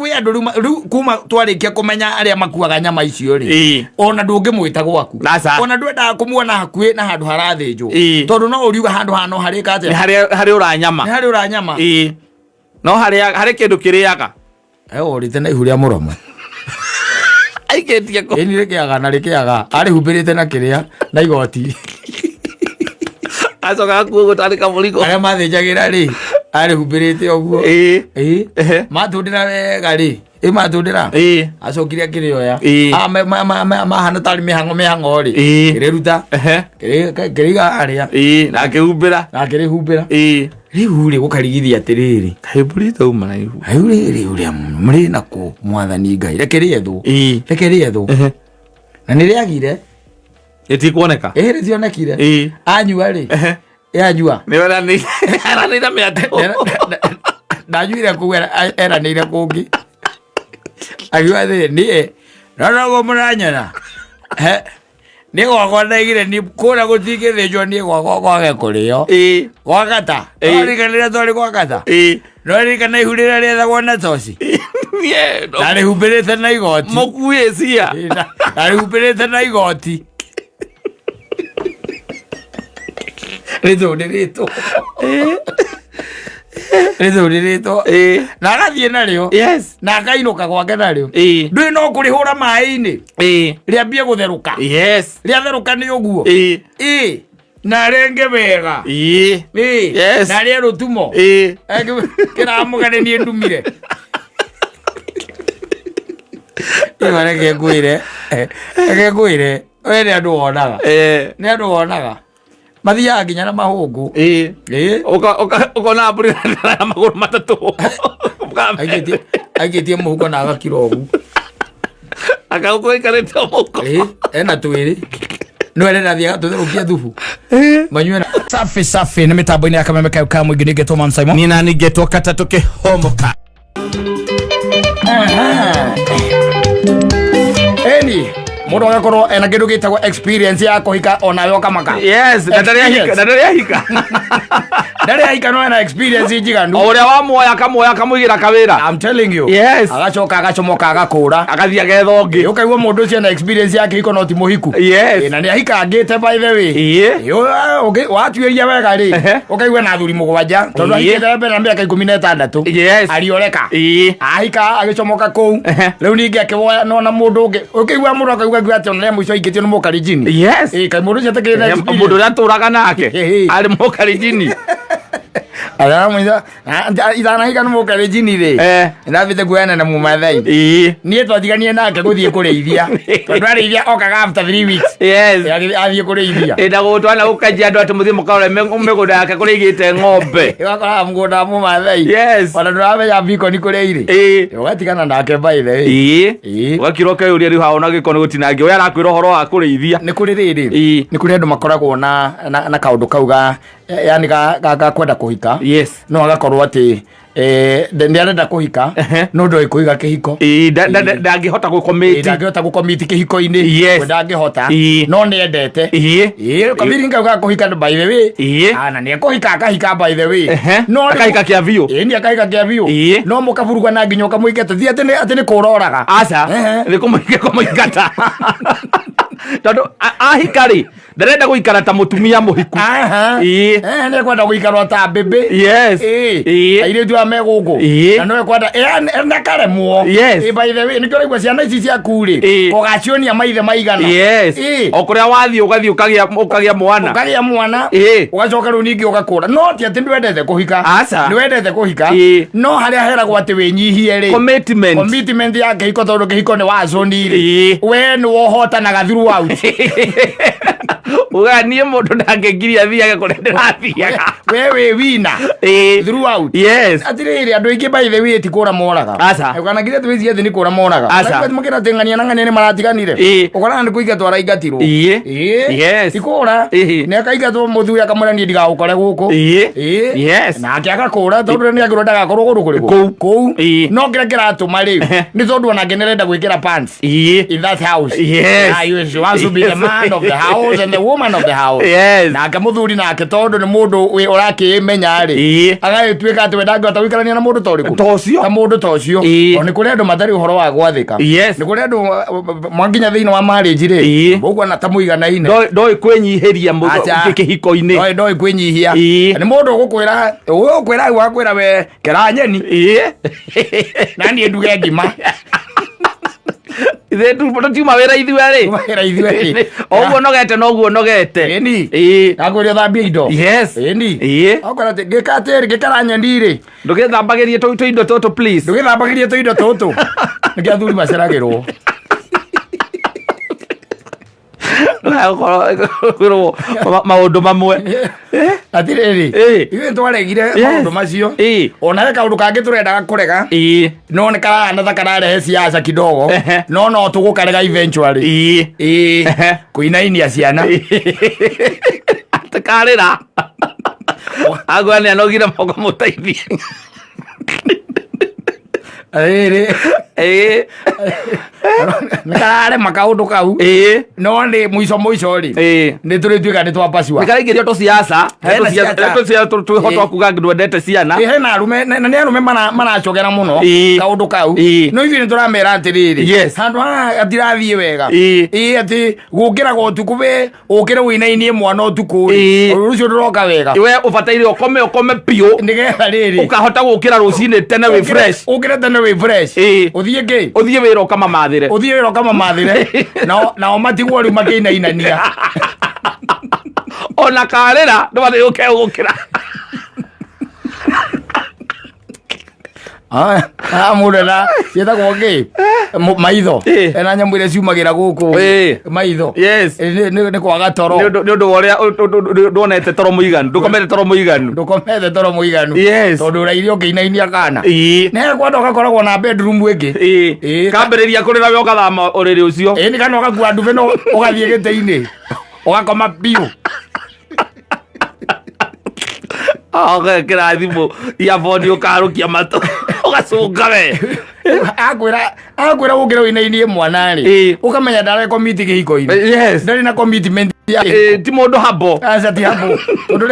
Kwĩ andũ rĩu kuma twarĩkia kũmenya arĩa makuaga nyama icio rĩ, ona ndũngĩmwĩta gwaku. Aca. Ona ndwendaga kũmuona hakuhĩ na handũ harathĩnjwo, tondũ no ũriuga handũ haha no harĩka Nĩ atĩa. harĩ ũranyama. Nĩ harĩ ũranyama. Ĩĩ. No harĩ kĩndũ kĩrĩaga. Orĩte na ihu rĩa mũromo. Aikĩtie kũ? Ĩni rĩkĩaga na rĩkĩaga arĩhumbĩrĩte na kĩrĩa na igoti. Acoka gakuo gũtarĩ kamũrigo. Arĩa mathĩnjagĩra rĩ, arĩhumbĩrĩte ũguo. Ĩĩ. Matũndĩra wega rĩ, ĩ matũndĩra. Acokire akĩrĩoya. Ah, mahana tarĩ mĩhang'o mĩhang'o rĩ. Kĩrĩruta. Kĩrĩiga harĩa. Ĩĩ, na akĩhumbĩra. Na akĩrĩhumbĩra. Rĩu rĩ, gũkarigithia atĩrĩrĩ. Kaĩ mbũri itauma na ihu? Rĩu rĩrĩ ũrĩa mũrĩ nakũ, mwathani Ngai, reke rĩethwo. Reke rĩethwo. Na nĩ rĩagire. Ĩtikuoneka. Ĩhĩ, rĩtionekire. Anyua rĩ, anyua. Nĩ eranĩire mĩatũ. Ndanyuire kũu, eranĩire kũngĩ, akiuga atĩrĩ, niĩ nonoguo mũranyona. He, nĩ gwakwa ndaigire ni kũrĩa gũtingĩthĩnjwo, niĩ gwakwa kwage kũrĩo. Gwakata. Noririkana twarĩ gwakata. Noririkana ihu rĩrĩa rĩethagwo na toci. Ndarĩhumbĩrĩte na igoti. Mũkuĩ cia. Ndarĩhumbĩrĩte na igoti rĩthũndĩrĩtwo rĩthũndĩrĩtwo na agathiĩ narĩo. Na akainũka gwake narĩo. Ndũĩ no kũrĩhũra maĩ-inĩ, rĩambie gũtherũka. Rĩatherũka nĩ ũguo. Ĩ na rĩngĩ wega. Ĩ. Na rĩe rũtumo. Kĩramũgane niĩ ndumire. Ĩyo reke ngwĩre, reke ngwĩre, we nĩ andũ wonaga. Nĩ andũ wonaga mathiaga nginya na mahũngũ. Ĩ. Ũkona mbũri na magũrũ matatũ. Aikĩtie mũhuko na agakira ũguo. Akagũkũ gaikarĩte o mũhuko. Ĩ, ena twĩrĩ no arenda thiĩ agatũtherũkia thubu manyue safi safi. Nĩ mĩtambo-inĩ ya Kameme kayo ka mũingĩ, nĩngetwo Man Simon. Niĩ nani ngetwo katatũ kĩhomoka. Eni mũndũ agakorwo ena kĩndũ gĩtagwo experience ya kũhika onawe ũkamaka. Yes, na ndarĩ ahika, na ndarĩ ahika. Ndarĩ ahika no ena experience njiganu. O ũrĩa wamuoya, akamuoya, akamũigĩra kawĩra. I'm telling you. Agacoka agacomoka agakũra. Agathiĩ agetha ũngĩ. Ũkaigua mũndũ ũcio ena experience ya kĩhiko no ti mũhiku. Ĩ, na nĩ ahikangĩte by the way. Ĩ, watuĩria wega rĩ, ũkaigua na athuri mũgwanja tondũ ahikĩte mbere na mĩaka 16. Arioreka. Ahika agĩcomoka kũu. Rĩu ningĩ akĩwoya nona mũndũ ũngĩ, ũkĩigua mũndũ akauga akiuga atĩ ona rĩa mũico aingĩtio nĩ mũkarijini. Ĩ, kaĩ mũndũ ũcio atakĩrĩ na experience? Mũndũ ũrĩa atũraga nake arĩ mũkarijini. Aramwĩra itanahika nĩ mũkarijini rĩ, ndambĩte kuoyana na mũmathai. Niĩ twatiganie nake gũthiĩ kũrĩithia tondũ arĩithia okaga after 3 weeks. Athiĩ kũrĩithia. Enda gũtwana gũkanjia andũ atĩ mũthiĩ mũkarore mĩgũnda yake kũrĩa aigĩte ng'ombe. Wakoraga mũgũnda wa mũmathai. Ona ndũramenya bikoni kũrĩa irĩ. Ũgatigana nake by the way. Ũgakira ũkeyũria rĩu haha ona gĩko nĩ gũtinangia ũyũ arakwĩra ũhoro wa kũrĩithia. Nĩ kũrĩ rĩrĩ, nĩ kũrĩ andũ makoragwo na kaũndũ kau ga yani ga kwenda kũhika, no agakorwo atĩ nĩ arenda kũhika no ndoĩ kũiga kĩhiko. Ĩĩ, ndangĩhota gũcommit. Ndangĩhota gũcommit kĩhiko-inĩ. We ndangĩhota no nĩ endete. Ĩĩ, kabiringa kau ga kũhika by the way. Ah, na nĩ ekũhika akahika by the way. No Akahika kĩa biũ. Ĩĩ, nĩ akahika kĩa biũ. No mũkaburugana na nginya ũkamũingata, ti atĩ nĩ kũroraga. Aca. Nĩ kũmũingata tondũ ahika rĩ, ndarenda gũikara ta mũtumia mũhiku. Ĩĩ. Nĩ ekwenda gũikarwo ta mbĩmbĩ. Ĩĩ. Airĩtu aya me gũkũ. Na no ekwenda ndakaremwo. Ĩĩ, by the way, nĩkĩo ũraigua ciana ici ciaku rĩ, ũgacionia maithe maigana. O kũrĩa wathiĩ ũgathiĩ ũkagĩa mwana. Ũkagĩa mwana. Ũgacoka rĩu ningĩ ũgakũra, no ti atĩ ndwendete kũhika. Aca. Nĩwendete kũhika. No harĩa heragwo atĩ wĩnyihie rĩ, Commitment. Commitment ya kĩhiko, tondũ kĩhiko nĩ wacũni rĩ, we nĩ wohotanaga throughout. Uga niĩ mũndũ ndangĩngiria thiage kũrĩa ndĩrathiaga. We wĩ wina throughout. Atirĩrĩ, andũ aingĩ by the way ti kũra moraga. Aca. Kana nginya twĩcie atĩ nĩ kũra moraga. Aca. Makĩra atĩ ng'ania na ng'ania nĩ maratiganire. Ũkoraga nĩ kũingatwo araingatirwo. Ĩĩ. Ti kũra. Nĩ akaingatwo, mũthuri akamwĩra niĩ ndigagũkore gũkũ. Ĩĩ. Nake agakũra tondũ nĩ angĩrwo ndagakorwo kũndũ kũrĩkũ. Kũu. Kũu. No kĩrĩa kĩratũma rĩ, nĩ tondũ onake nĩ arenda gwĩkĩra pants in that house. Yeah, she wants to be the man of the house and the woman of the house. Nake mũthuri nake tondũ nĩ mũndũ ũrakĩĩmenya rĩ, agagĩtuĩka atĩ we ndangĩhota gũikarania na mũndũ ta ũrĩkũ, Ta ũcio. ta mũndũ ta ũcio. Tondũ nĩ kũrĩ andũ matarĩ ũhoro wa gwathĩka. Nĩ kũrĩ andũ mwanginya thĩinĩ wa marriage rĩ, mũkuona ta mũiganaine. Ndoĩ kwĩnyihĩria Acha. kĩhiko-inĩ. Ndoĩ kwĩnyihia. Nĩ mũndũ ũgũkwĩra, ũgũkwĩra wakwĩra we kera nyeni na niĩ nduge ngima. Ithuĩ tũtiuma wĩra ithuerĩ. Tuma wĩra ithuerĩ. O ũguo nogete noguo nogete. Ĩni. Nakwĩra ũthambie indo. Ĩni. Okorwo atĩ ngĩka atĩrĩ, ngĩkera nyeni rĩ, Ndũgĩthambagĩrie tũindo tũtũ please. Ndũgĩthambagĩrie tũindo tũtũ. Nĩkĩo athuri maceragĩrwo. Kwĩrwo maũndũ mamwe. Atirĩrĩ, ithuĩ twaregire maũndũ macio. Ona he kaũndũ kangĩ tũrendaga kũrega, no nĩ karahana ta kararehe siasa kidogo, no no tũgũkarega eventually. Ĩĩ. Kũinainia ciana. Atĩ karĩra agwa nĩ anogire moko mũteithie. Rĩrĩ, nĩ kararema kaũndũ kau, no nĩ mũico mũico rĩ, nĩ tũrĩtuĩka nĩ twapacua. Nĩ karaingĩrio tũciaca. Hena siasa. Twĩho twa kuga ndwendete ciana. Ĩ, hena arume na nĩ arume maracogera mũno kaũndũ kau. No ithuĩ nĩ tũramera atĩrĩrĩ, handũ haha hatirathiĩ wega. Ĩ atĩ gũkĩraga ũtukũ, we ũkĩre ũinainie mwana ũtukũ rĩ, ũndũ ũcio ndũroka wega. We ũbataire ũkome, ũkome biũ, nĩgetha rĩrĩ, ũkahota gũkĩra rũcinĩ tene wĩ fresh. Ũkĩre tene wĩ fresh. Ũthiĩ kĩ? Ũthiĩ wĩra ũkamamathĩre. Ũthiĩ wĩra ũkamamathĩre, nao matigwo rĩu makĩinainania. Ona karĩra ndũbataire ũke gũkĩra. Ah, mũndũ ena ciĩtagwo kĩ? Maitho. Ena nyamũ iria ciumagĩra gũkũ maitho. Nĩ kwaga toro. Nĩ ũndũ wa ũrĩa ndwonete toro mũiganu, ndũkomete toro mũiganu. Ndũkomete toro mũiganu. Tondũ ũraire ũkĩinainia kana. Nĩ kwenda ũgakoragwo na bedroom ĩngĩ. Kambĩrĩria kũrĩra we ũgathama ũrĩrĩ ũcio. Ĩĩ, nĩ kana ũgakua ndube no ũgathiĩ gĩtĩ-inĩ ũgakoma biũ. Ũgekĩra thimũ earphone ũkarũkia matũ ũgacũnga we. Akwĩra ũkĩra ũinainie mwana rĩ, ũkamenya ndarekomiti kĩhiko-inĩ. Ndarĩ na commitment ya Ti mũndũ habo. Aca, ti habo. Tondũ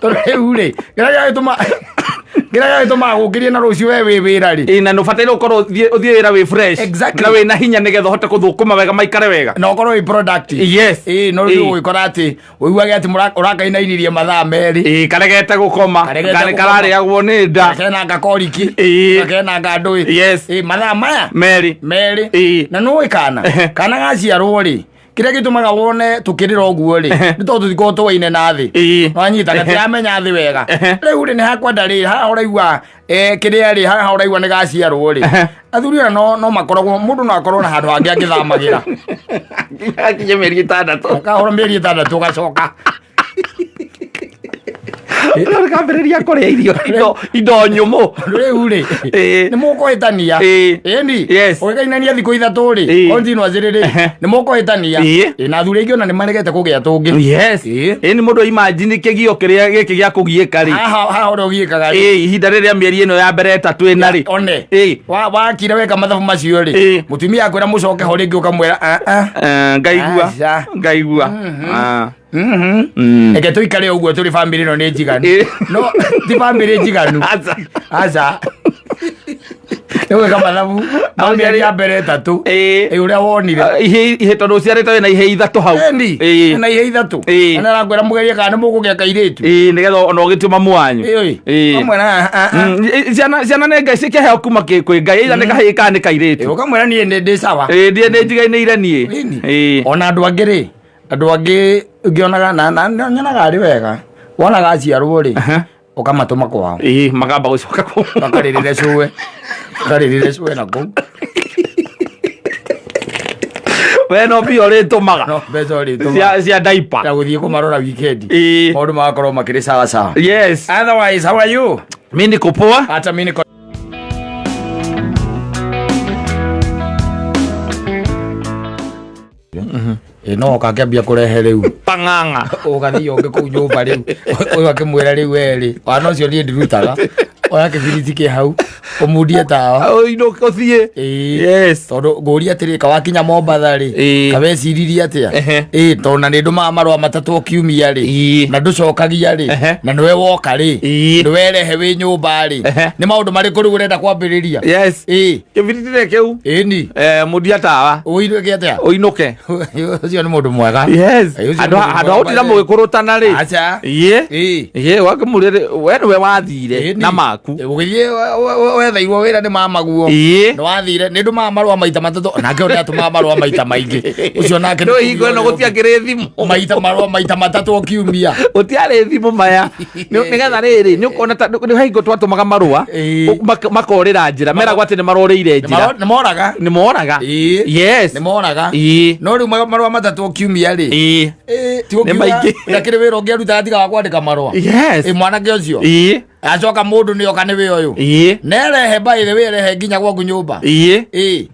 rĩu rĩ, kĩrĩa gĩagĩtũma gũkĩrie na rũciũ we wĩ wĩra rĩ. Ĩĩ, na nũbataire ũkorwo ũthiĩ wĩra wĩ fresh na wĩna hinya nĩgetha ũhote gũthũkũma wega maikare wega. Na ũkorwo wĩ productive. Ĩĩ, no rĩu ũgĩkora atĩ ũiguage atĩ ũrakainainirie mathaa 2. Ĩĩ, karegete gũkoma. Karegete gũkoma. Kararĩagwo nĩ nda. Kena ngakoriki. Kena ngandũĩ. Ĩĩ, mathaa maya 2. 2. Na nũĩ kana kana gaciarwo rĩ, kĩrĩa gĩtũmaga wone tũkĩrĩra ũguo rĩ, nĩ tondũ tũtikoragwo tũwaine na thĩ. Wanyita gatiramenya thĩ wega. Rĩu rĩ, nĩ hakwenda rĩ, haha ũraigua, kĩrĩa rĩ, haha ũraigua nĩ gaciarwo rĩ, athuri ona no makoragwo, mũndũ no akorwo na handũ hangĩ angĩthamagĩra. Gakinye mĩeri 6. Kahora mĩeri 6 gacoka. Kambĩrĩria kũrĩa irio indo nyũmũ. Rĩu rĩ, nĩ mũkũhĩtania. Ĩni. Ũgĩkainania thikũ 3 rĩ, continuously rĩ, nĩ mũkũhĩtania. Ĩĩ, na athuri aingĩ ona nĩ maregete kũgĩa tũngĩ. Ĩĩ, nĩ mũndũ imagine kĩgio kĩrĩa gĩkĩ gĩa kũgiĩka rĩ. Haha ũrĩa ũgiĩkaga rĩ. Ihinda rĩrĩa mĩeri ĩno ya mbere 3 ĩna rĩ. One. Wakire weka mathabu macio rĩ. Mũtumia akwĩra mũcoke ho rĩngĩ ũkamwĩra a a. Ngaigua. Aca. Ngaigua. Reke tũikare ũguo tũrĩ bamĩrĩ ĩno nĩ njiganu. No ti bamĩrĩ njiganu. Aca. Aca. Nĩ gwĩka mathabu ma mĩeri ya mbere 3. Ĩ, ũrĩa wonire. Ihe tondũ ũciarĩte wĩna ihe 3 hau. Ĩni. Na ihe 3. Na arakwĩra mũgerie kana nĩ mũkũgĩa kairĩtu. Ĩĩ, nĩgetha ona ũgĩtue mamu wanyu. Ĩĩ. Ũkamwĩra, a, a, a. Ciana nĩ Ngai cikĩheo kuma kwĩ Ngai, either nĩ kahĩĩ kana nĩ kairĩtu. Ũkamwĩra niĩ nĩ ndĩ sawa. Ĩĩ, ndiĩ nĩ njiganĩire niĩ. Ĩni. Ona andũ angĩ rĩ, andũ angĩ ngĩonaga na nyonaga arĩ wega wonaga aciarwo rĩ, ũkamatũma kwao. Ĩĩ, makamba gũcoka kũu. Makarĩrĩre cũwe, makarĩrĩre cũwe na kũu. We no mbia ũrĩtũmaga. No mbeca ũrĩtũmaga. Cia diaper. Ya gũthiĩ kũmarora weekend. Maũndũ magakorwo makĩrĩ sawa sawa. Otherwise, how are you? Mi niko poa. Hata mi niko. Ĩ, no ũkakĩambia kũrehe rĩu pang'ang'a ũgathiĩ ũngĩ kũu nyũmba rĩu, ũyũ akĩmwĩra rĩu werĩ wana ũcio niĩ ndirutaga. Oya kĩbiriti kĩ hau, ũmundie tawa. Ũinũke ũthiĩ. Ĩĩ. Yes. Tondũ ngũria atĩrĩ, kawakinya Mombatha rĩ, Ĩĩ. kaweciririe atĩa? Ehe. Ĩĩ, tondũ na nĩ ndũmaga marũa matatũ o kiumia rĩ, Ĩĩ. na ndũcokagia rĩ, Ehe. na nĩwe woka rĩ, Ĩĩ. nĩwe rehe wĩ nyũmba rĩ, Ehe. nĩ maũndũ marĩkũ rĩu ũrenda kwambĩrĩria? Yes. Ĩĩ. Kĩbiriti nĩ kĩu. Ĩni. Eh, mũndia tawa. Ũinũke atĩa? Ũinũke. Ũcio nĩ mũndũ mwega. Yes. Ĩĩ, ũcio nĩ Handũ mũndũ handũ ha mwega. gũtinda mũgĩkũrũtana rĩ. Aca. Ĩĩ. Ĩĩ. Ĩĩ, wakĩmũria rĩ, we nĩwe wathire Ĩni. na maku. Ũgĩthiĩ wetheirwo wĩra nĩ mamaguo. Ĩĩ. Nĩ wathire nĩ ndũmaga marũa maita matatũ nake ũrĩa atũmaga marũa maita maingĩ ũcio nake nĩ Nĩ hingo ĩno gũtiakĩrĩ thimũ. maita marũa maita matatũ o kiumia. Gũtiarĩ thimũ maya. Nĩgetha rĩrĩ, nĩ ũkona ta nĩ hingo twatũmaga marũa Ĩĩ. Makorĩra njĩra, meragwo atĩ nĩ marorĩire njĩra. Nĩ moraga. Nĩ moraga. Ĩĩ. Yes. Nĩ moraga. Ĩĩ. No rĩu marũa matatũ o kiumia rĩ. Ĩĩ. Ĩĩ, ti Nĩ gũkiuga maingĩ. ndakĩrĩ wĩra ũngĩ arutaga tiga wa kwandĩka marũa. Yes. Ĩ mwanake ũcio. Ĩĩ. Acoka mũndũ nĩ oka nĩ wĩ ũyũ. Ĩĩ. Nerehe by the way rehe nginya gwaku nyũmba. Ĩĩ. Ĩĩ.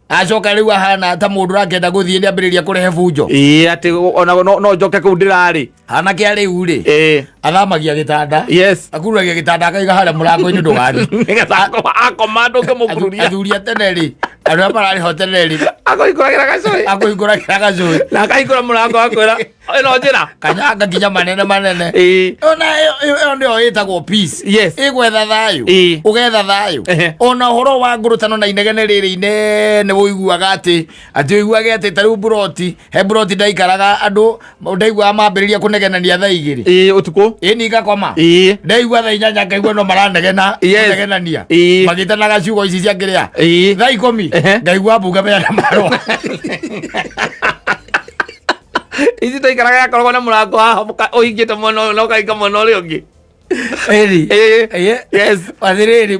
Acoka rĩu ahana ta mũndũ ũrakĩenda gũthiĩ nĩ ambĩrĩria kũrehe bunjo. Ĩĩ, atĩ ona no njoke kũu ndĩrarĩ. Anake a rĩu rĩ, Ĩĩ. athamagia gĩtanda. Yes. Akururagia gĩtanda akaiga harĩa mũrango-inĩ ndũgathiĩ. Nĩgetha akoma ndũngĩmũkururia. Athuri a tene rĩ, andũ arĩa mararĩ ho tene rĩ, Akũhingũragĩra gacũĩ. akũhingũragĩra gacũĩ. Na akahingũra mũrango akwĩra ĩno njĩra. Kanyanga nginya manene manene. Ĩĩ. Ona ĩyo nĩyo ĩtagwo peace. Yes. Ĩgwetha thayũ. Ĩĩ. Ũgetha thayũ. Ehe. Ona ũhoro wa ngũrũtano na inegene rĩrĩ inene ũiguaga atĩ atĩ ũiguage atĩ ta rĩu mburoti, he mburoti ndaikaraga andũ ndaiguaga mambĩrĩria kũnegenania thaa 2. Ĩĩ, ũtukũ. Ĩĩ ni ngakoma. Ĩĩ. Ndaigua thaa 8 ngaigua no maranegena Yes. kũnegenania. Ĩĩ. Magĩtanaga ciugo ici cia kĩrĩa. Ĩĩ. Thaa 10 Ehe. ngaigua mbunge mena marũa. Ici twaikaraga yakoragwo na mũrango haha ũhingĩte mwena ũyũ na ũkahinga mwena ũrĩa ũngĩ. Ĩri. Ĩĩ. Ĩĩ. Yes. Atĩrĩrĩ,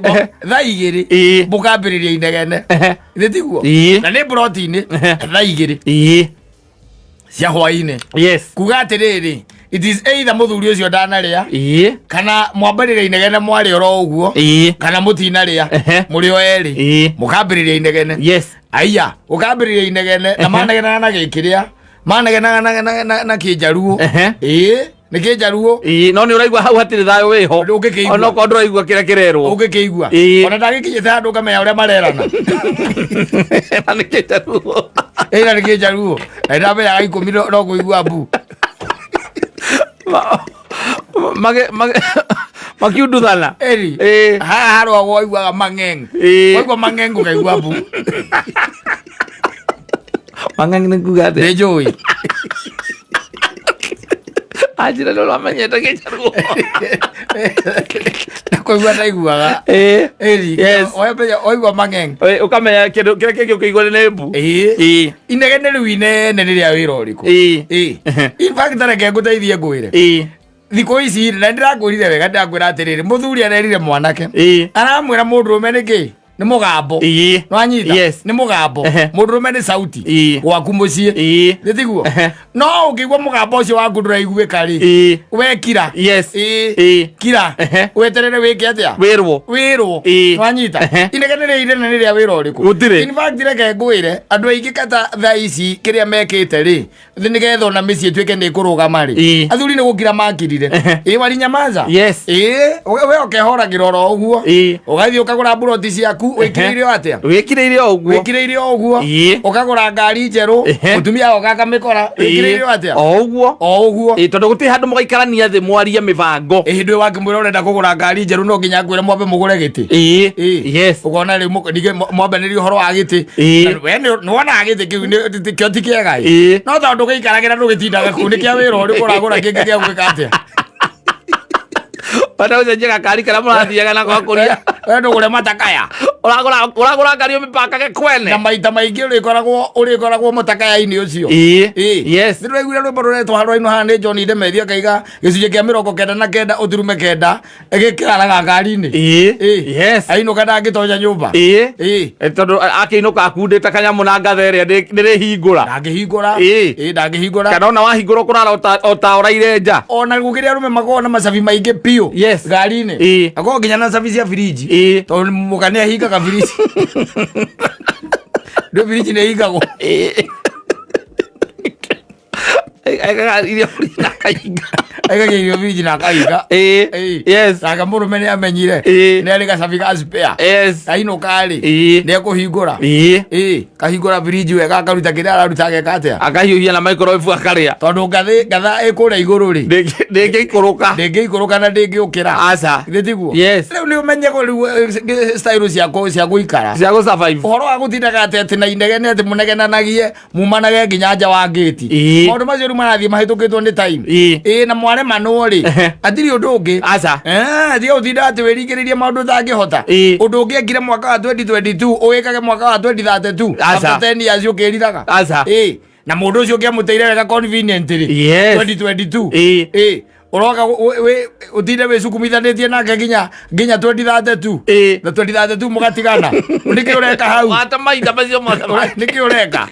thaa 2 Ĩĩ. mũkambĩrĩria inegene. Ehe. Nĩ tiguo? Ĩĩ. Na nĩ mburoti-inĩ Ehe. thaa 2 Ĩĩ. cia hwaĩ-inĩ. Yes. Kuga atĩrĩrĩ, it is either mũthuri ũcio ndanarĩa Ĩĩ. kana mwambĩrĩria inegene mwarĩ oro ũguo Ĩĩ. kana mũtinarĩa Ehe. mũrĩ o erĩ Ĩĩ. mũkambĩrĩria inegene. Yes. Aiya, ũkambĩrĩria inegene na manegenaga na gĩkĩrĩa manegenaga na kĩnjaruo. Ehe. Ĩĩ, nĩ kĩnjaruo. Ĩĩ, no nĩ ũraigua hau hatirĩ thayũ wĩho. Ũngĩkĩigua. Ona okorwo ndũraigua kĩrĩa kĩrerwo. Ũngĩkĩigua. Ĩĩ. Ona ndagĩkinyĩte handũ ũkamenya ũrĩa marerana. Na nĩ kĩnjaruo. Ĩĩ na nĩ kĩnjaruo. Na ndamenyaga 10 no kũigua mbu. Makiunduthana. Eri. Ĩĩ. Haha harũagwo waiguaga mang'eng. Ĩĩ. Waigua mang'eng ũkaigua mbu. Mang'eng nĩ kuga atĩa? Nĩ njũĩ. Anjĩra nĩ ũramenyete kĩnjaruo. Na kũigua ndaiguaga. Ĩĩ. Eri. Yes. Waigua mang'eng. Ĩĩ, ũkamenya kĩndũ kĩrĩa kĩngĩ ũkĩigua nĩ mbu. Ĩĩ. Ĩĩ. Inegene rĩu inene nĩ rĩa wĩra ũrĩkũ? Ĩĩ. Ĩĩ. In fact reke ngũteithie ngwĩre. Ĩĩ. Thikũ ici na ndĩrakwĩrire wega ndĩrakwĩra atĩrĩrĩ mũthuri arerire mwanake. Ĩĩ. Aramwĩra mũndũrũme nĩkĩ? Nĩ mũgambo. Ĩĩ. Nĩwanyita? Yes. Nĩ mũgambo. Ehe. Mũndũrũme nĩ sauti. Ĩĩ. Gwaku mũciĩ. Ĩĩ. Nĩ tiguo? Ehe. No ũngĩigua mũgambo ũcio waku ndũraiguĩka rĩ. Ĩĩ. We kira. Yes. Ĩĩ. Ĩĩ. Kira. Ehe. Weterere wĩke atĩa? Wĩrwo. Wĩrwo. Ĩĩ. Nĩwanyita? Ehe. Inegene rĩrĩ inene nĩ rĩa wĩra ũrĩkũ? Gũtirĩ. In fact reke ngwĩre andũ aingĩ kata thaa ici kĩrĩa mekĩte rĩ nĩgetha ona mĩciĩ ĩtuĩke nĩ ĩkũrũgama rĩ Ĩĩ. athuri nĩ gũkira makirire Ehe. ĩ walinyamaza Yes. ĩ we ũkehoragĩra oro ũguo Ĩĩ. ũgathiĩ ũkagũra mburoti ciaku wĩkĩrĩire o atĩa Wĩkĩrĩire o ũguo. wĩkĩrĩire o ũguo Ĩĩ. ũkagũra ngari njerũ Ehe. mũtumia oka akamĩkora wĩkĩrĩire o atĩa O ũguo. o ũguo Ĩĩ, tondũ gũtirĩ handũ mũgaikarania thĩ mwarie mĩbango. ĩ hĩndĩ ĩyo wakĩmwĩra ũrenda kũgũra ngari njerũ no nginya ngwĩre mwambe mũgũre gĩtĩ Ĩĩ. Ĩĩ. Yes. ũkona rĩu ningĩ mwambanĩrie ũhoro wa gĩtĩ Ĩĩ. Na we nĩwonaga gĩtĩ kĩu kĩo ti kĩega ĩ. Ĩĩ. No tondũ gĩikaragĩra ndũgĩtindaga kũu nĩ kĩa wĩra ũrĩkũ ũragũra kĩngĩ gĩa gwĩka atĩa Bata ũcenjie gakari karĩa mũrathiaga nako gakũria. We ndũgũre matakaya. Ũragũra ngari ũmĩpakage kwene. Na maita maingĩ ũrĩkoragwo mũtakaya-inĩ ũcio. Ĩĩ. Ĩĩ. Yes. Nĩ ndĩraiguire rwĩmbo rũretwo harũainũ haha nĩ John Ndemethi akaiga gĩcunjĩ kĩa 99 ũturume kenda gĩkĩraraga ngari-inĩ. Ĩĩ. Ĩĩ. Yes. Ainũka ndangĩtonya nyũmba. Ĩĩ. Ĩĩ. Tondũ akĩinũka akundĩte kanyamũ na ngatha ĩrĩa ndĩrĩhingũra. Ndangĩhingũra. Ĩĩ. Ĩĩ ndangĩhingũra. Kana ona wahingũra ũkũrara o ta ũraire nja. Ona gũkĩrĩ arũme makoragwo na macabi maingĩ biũ. Yes. Ngari-inĩ. Ĩĩ. Akoragwo nginya na cabi cia biriji. Ĩĩ. Tondũ mũka nĩ ahingaga biriji. Ndio biriji nĩ ĩhingagwo. Ĩĩ. Aikaga irio na akahinga. Aigagia irio biriji na akaiga. Nake mũrũme nĩ amenyire. Nĩ arĩ gacabi ga spare. Ainũka rĩ, nĩ ekũhingũra. Kahingũra biriji wega akaruta kĩrĩa araruta ageka atĩa? Akahiũhia na microwave akarĩa. Tondũ ngathĩ ngatha ĩ kũrĩa igũrũ rĩ, Ndĩngĩikũrũka. Ndĩngĩikũrũka na ndĩngĩũkĩra. Aca. Githĩ tiguo? Yes. Rĩu nĩ ũmenye rĩu style cia gũikara. Cia gũ survive. Ũhoro wa gũtindaga atĩ atĩ na inegene atĩ mũnegenanagie mumanage nginya nja wa ngĩti. Maũndũ macio rĩu marathiĩ mahĩtũkĩtwo nĩ time. Ĩĩ, na mwaremanwo rĩ, hatirĩ ũndũ ũngĩ. Aca. Tiga gũtinda atĩ wĩringĩrĩrie maũndũ ũtangĩhota. Ũndũ ũngĩ ekire mwaka wa 2022 ũwĩkage mwaka wa 2032. Aca. After 10 years ũkĩriraga. Aca. Ĩĩ, na mũndũ ũcio ũngĩamũteire wega conveniently 2022. Ĩĩ, ũroka ũtinde wĩcukumithanĩtie nake nginya 2032. Na 2032 mũgatigana. Nĩkĩ ũreka hau? Wate mahinda macio mothe. Nĩkĩ ũreka?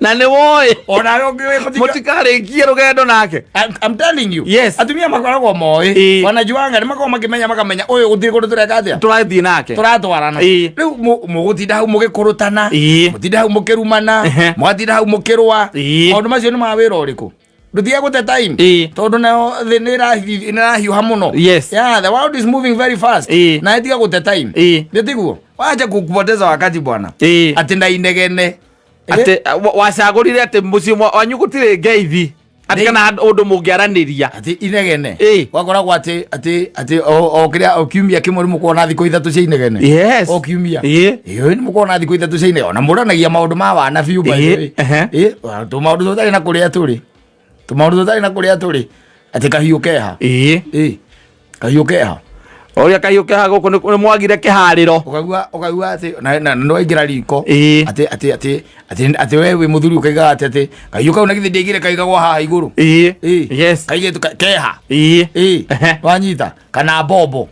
Na nĩ woĩ Onawe ũngĩũĩ mũtikarĩkie rũgendo nake. I'm telling you. Yes. Atumia makoragwo moĩ. Wanajuanga nĩ makoragwo makĩmenya makamenya ũyũ gũtirĩ kũndũ tũreka atĩa? Tũrathiĩ nake. Tũratwarana. Rĩu mũgũtinda hau mũgĩkũrũtana. Mũtinda hau mũkĩrumana. Mũgatinda hau mũkĩrũa. Maũndũ macio nĩ ma wĩra ũrĩkũ? Ndũtige gũte time. Tondũ nayo thĩ nĩ ĩrahiũha mũno. Yeah, the world is moving very fast. Na ĩtiga gũte time. Nĩ tiguo? Wacha kupoteza wakati bwana. Atĩ na inegene. Atĩ wacagũrire atĩ mũciĩ wanyu gũtirĩ ngeithi atĩ kana ũndũ mũngĩaranĩria. Atĩ inegene. Gwakoragwo atĩ o kĩrĩa o kiumia kĩmwe nĩ mũkorwo thikũ 3 cia inegene. O kiumia. Ĩĩ, nĩ mũkorwo na thikũ 3 cia inegene. Ona mũranagia maũndũ ma wana biũ by the way. Ĩĩ, tũmaũndũ tũtarĩ na kũrĩa tũrĩ. Tũmaũndũ tũtarĩ na kũrĩa tũrĩ. Atĩ kahiũ keha. Ĩĩ. Kahiũ keha. Ũrĩa kahiũ keha gũkũ nĩ mwagire kĩharĩro. Ũkaigua atĩ na nĩ waingĩra riko. Atĩ atĩ atĩ atĩ atĩ we wĩ mũthuri ũkaigaga atĩ atĩ kahiũ kau na githĩ ndiaigire kaigagwo haha igũrũ. Yes. Kaigĩtwo keha. Ĩĩ. Wanyita kana mbombo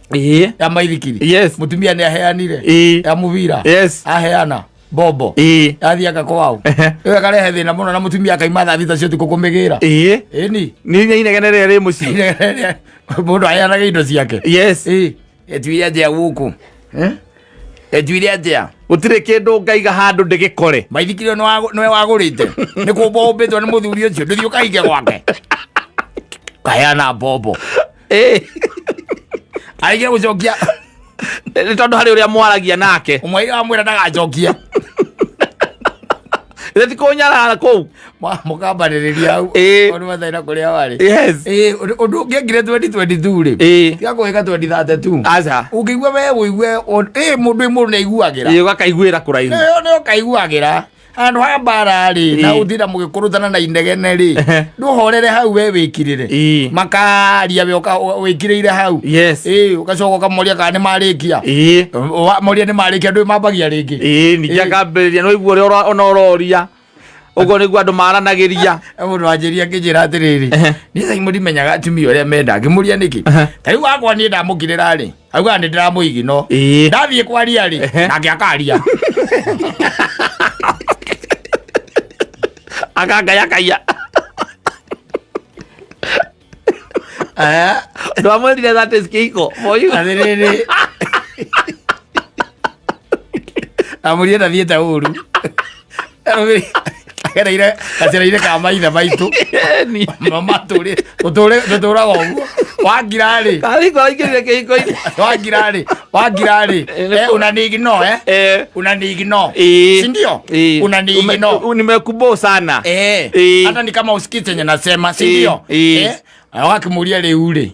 ya maithikiri. Mũtumia nĩ aheanire. Ya mũbira. Aheana mbombo. Yathiĩ agakwao. Ĩyo ĩkarehe thĩna mũno na mũtumia akaima thaa 6 cia ũtukũ kũmĩgĩra. Ĩni. Nĩ inegene rĩrĩa rĩ mũciĩ. Mũndũ aheanaga indo ciake. Ĩĩ. Etuire atĩa gũkũ? Etuire atĩa? Gũtirĩ kĩndũ ngaiga handũ ndĩgĩkore. Maithikiri ũyũ nĩwe wagũrĩte. Nĩ kũmbwo ũmbĩtwo nĩ mũthuri ũcio. Ndũthiĩ ũkahinge gwake. Kaheana mbombo. Arĩkia gũcokia. Nĩ tondũ harĩ ũrĩa mwaragia nake. Ũmwe wamwĩra ndagacokia. Ĩrĩa ti kũnyarara kũu. Mũkambanĩrĩria hau. Ũndũ mathaina kũrĩa warĩ. Ĩĩ, ũndũ ũngĩekire 2022 rĩ. Tiga kũhĩka 2032. Aca. Ũngĩigua we ũigue ĩĩ mũndũ mũndũ nĩ aiguagĩra. Ũgakaiguĩra kũraihu. Ĩyo nĩ ũkaiguagĩra. Handũ ha mbara rĩ, na ũtinda mũgĩkũrũtana na inegene rĩ, ndũhorere hau we wĩkirĩre. Makaria we wĩkirĩire hau. Ĩĩ, ũgacoka ũkamoria kana nĩ marĩkia. Moria nĩ marĩkia ndũĩ mambagia rĩngĩ. Ningĩ akambĩrĩria no igua ũrĩa ona ũroria. Ũguo nĩguo andũ maranagĩria. Mũndũ wanjĩria akĩnjĩra atĩrĩrĩ, niĩ Simon ndimenyaga atumia ũrĩa menda. Ngĩmũria nĩkĩ? Ta rĩu wakwa niĩ ndamũkirĩra rĩ, augaga nĩ ndĩramũigino. Ndathiĩ kwaria rĩ, nake akaria. Akangayakaya. Ndwamwĩrire that is kĩhiko. Atĩrĩrĩ. Amũria ndathiĩte ũru. Agereire gacĩra-inĩ ka maithe maitũ. Matũrĩ tũtũraga ũguo. Wangira rĩ. Karĩko aingĩrire kĩhiko-inĩ. Wangira rĩ. Wangira rĩ. Unaniignore eh? Unaniignore. Si ndio? Unaniignore. Nimekubo sana. Hata ni kama usikii chenye nasema, si ndio? Wakimuria rĩu rĩ.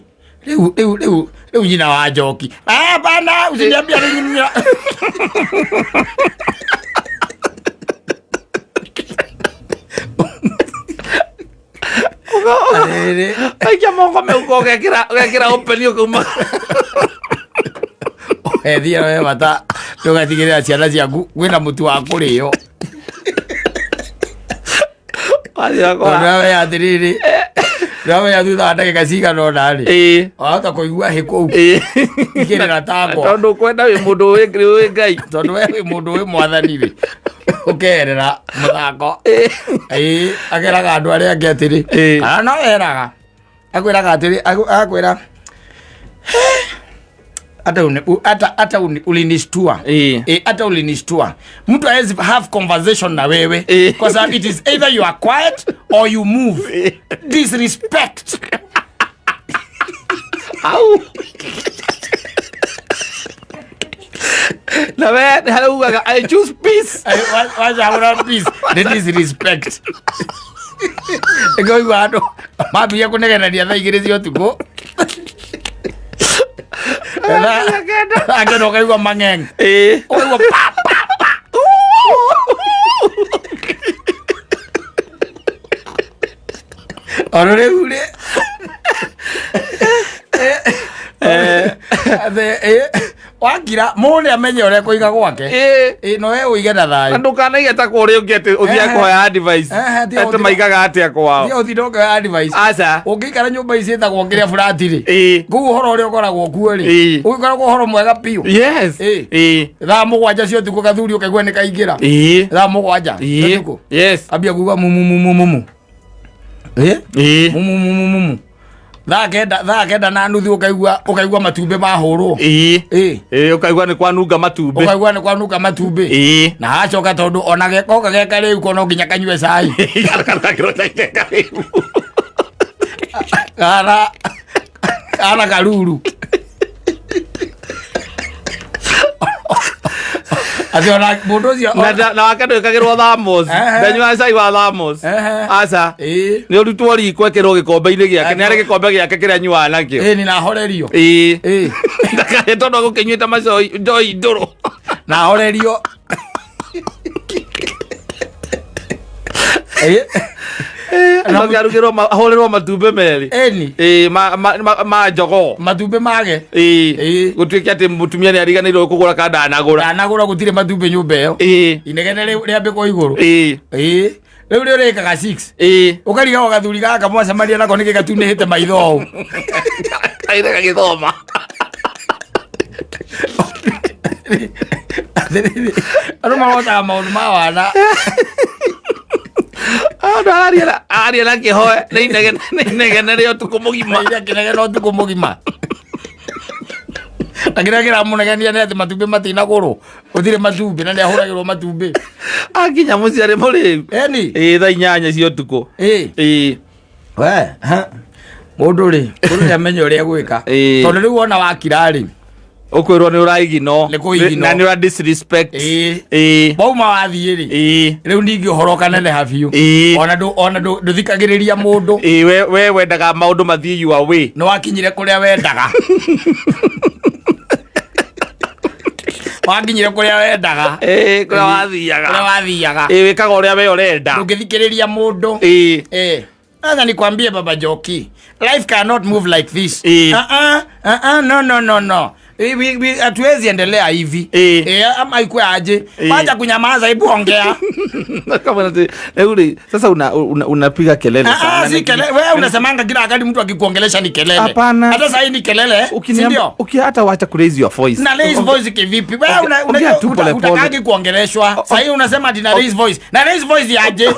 Rĩu rĩu rĩu rĩu nyina wa Njoki. Ah, bana usiniambia rĩu nyina. Aikia moko meuko ũgekĩra open ũkauma. Ethia we bata ndũgatigĩrĩra ciana ciaku kwĩna mũtu wa kũrĩo. Ndũramenya atĩrĩrĩ, ndũramenya thutha wa ndagĩka cigana ũna rĩ, wahota kũigua hĩ kũu ikĩrĩra takwa. Tondũ kwenda wĩ mũndũ wĩ Ngai. Tondũ we wĩ mũndũ wĩ mwathani rĩ, ũkeherera mũthako. Ĩĩ, akeraga andũ arĩa angĩ atĩrĩ, kana no eraga, akwĩraga atĩrĩ, akwĩra hata ulinishtua. Hata ulinishtua. Mtu hawezi have conversation na wewe. Kwa sababu it is either you are quiet or you move. Disrespect. Au. Na we nĩ harĩa ugaga, "I choose peace." Wacagũra peace nĩ disrespect. Ĩkoigua andũ mambia kũnegenania thaa 2 cia ũtukũ. Thaa 9 ũkaigua mang'eng. Ũkaigua pa pa pa. Oro rĩu rĩ wakira mũndũ nĩ amenye ũrĩa kũiga gwake. Ĩ, no we ũige na Na thayũ. ndũkanaige ta kwa ũrĩa ũngĩ atĩ ũthiage kũhoya advice. Ehe, tiga Atĩ gũtira- maigaga atĩa kwao. Thiĩ ũtinde ũkĩoya advice. Aca. Ũngĩikara nyũmba ici ĩtagwo kĩrĩa flat rĩ, kũu ũhoro ũrĩa ũkoragwo kuo rĩ, ũgĩkoragwo ũhoro mwega biũ. Thaa 7 cia ũtukũ gathuri ũkaigua nĩ kaingĩra. Thaa 7 cia ũtukũ. Ambia kuga mumu mumu mumu. Mumu mumu mumu. Thaa 9, 9:30 ũkaigua matumbĩ mahũrwo. Ĩĩ, ũkaigua nĩ kwanunga matumbĩ. Ũkaigua nĩ kwanunga matumbĩ. Na hacoka tondũ ona gekoka ge karĩu ko no nginya kanyue cai. Kana karuru. Atĩ ona mũndũ ũcio Na wake ndwĩkagĩrwo thermos. Ndanyuaga cai wa thermos. Aca. Nĩ ũrutwo riko ĩkĩrwo gĩkombe-inĩ gĩake. Nĩ arĩ gĩkombe gĩake kĩrĩa anyuaga nakĩo. Ĩĩ, nĩ nahorerio. Ndakahe tondũ agũkĩnyuĩte macoi njohi ndũrũ. Nahorerio. Acoke arugĩrwo ahũrĩrwo matumbĩ merĩ. Ĩni. Ĩĩ, ma jogoo. Matumbĩ mage. Gũtuĩke atĩ mũtumia nĩ ariganĩirwo kũgũra kana ndanagũra. Ndanagũra, gũtirĩ matumbĩ nyũmba ĩyo. Inegene rĩambĩkwo igũrũ. Ĩĩ. Rĩu rĩo rĩkaga 6. Ũkarigagwo gathuri gaka mwacemania nako nĩkĩ gatunĩhĩte maitho ũũ. Kaire gagĩthoma. Atĩrĩrĩ, andũ marotaga maũndũ ma wana. Andũ araria na kĩhoe nĩ inegene nĩ inegene rĩa ũtukũ mũgima. Iria kĩnegene ũtukũ mũgima. Na kĩrĩa kĩramũnegenia nĩ atĩ matumbĩ matinagũrwo. Gũtirĩ matumbĩ na nĩ ahũragĩrwo matumbĩ. Akinya mũciĩ arĩ mũrĩu. Eni. Ĩĩ, thaa 8 cia ũtukũ. We, ha. Mũndũ rĩ, mũndũ nĩ amenye ũrĩa gwĩka. Tondũ rĩu wona wakira rĩ, Ũkwĩrwo nĩ ũraigino. Nĩ kũigino. Na nĩ ũra disrespect. Wauma wathiĩ rĩ, rĩu ningĩ ũhoro ũkaneneha biũ. Ona ndũthikagĩrĩria mũndũ. Ĩĩ, we wendaga maũndũ mathiĩ your way. Nĩ wakinyire kũrĩa wendaga. Wakinyire kũrĩa wendaga. Ĩĩ, kũrĩa wathiaga. Kũrĩa wathiaga. Ĩĩ, wĩkaga ũrĩa we ũrenda. Ndũngĩthikĩrĩria mũndũ. Sasa nikwambie Baba Njoki, life cannot move like this. No, no, no, no. Hatuwezi endelea hivi. Ama ikuwe aje. Wacha kunyamaza, hebu ongea. Kama rĩu rĩ, sasa unapiga kelele sana. Si kelele. Wewe unasemanga kila wakati mtu akikuongelesha ni kelele. Hapana. Hata sasa hii ni kelele. Si ndio? Hata wacha ku raise your voice. Na raise voice kivipi? Wewe Ongea tu pole pole. utakagi kuongeleshwa. Sasa hii unasema ati na raise voice. Na raise voice yaje?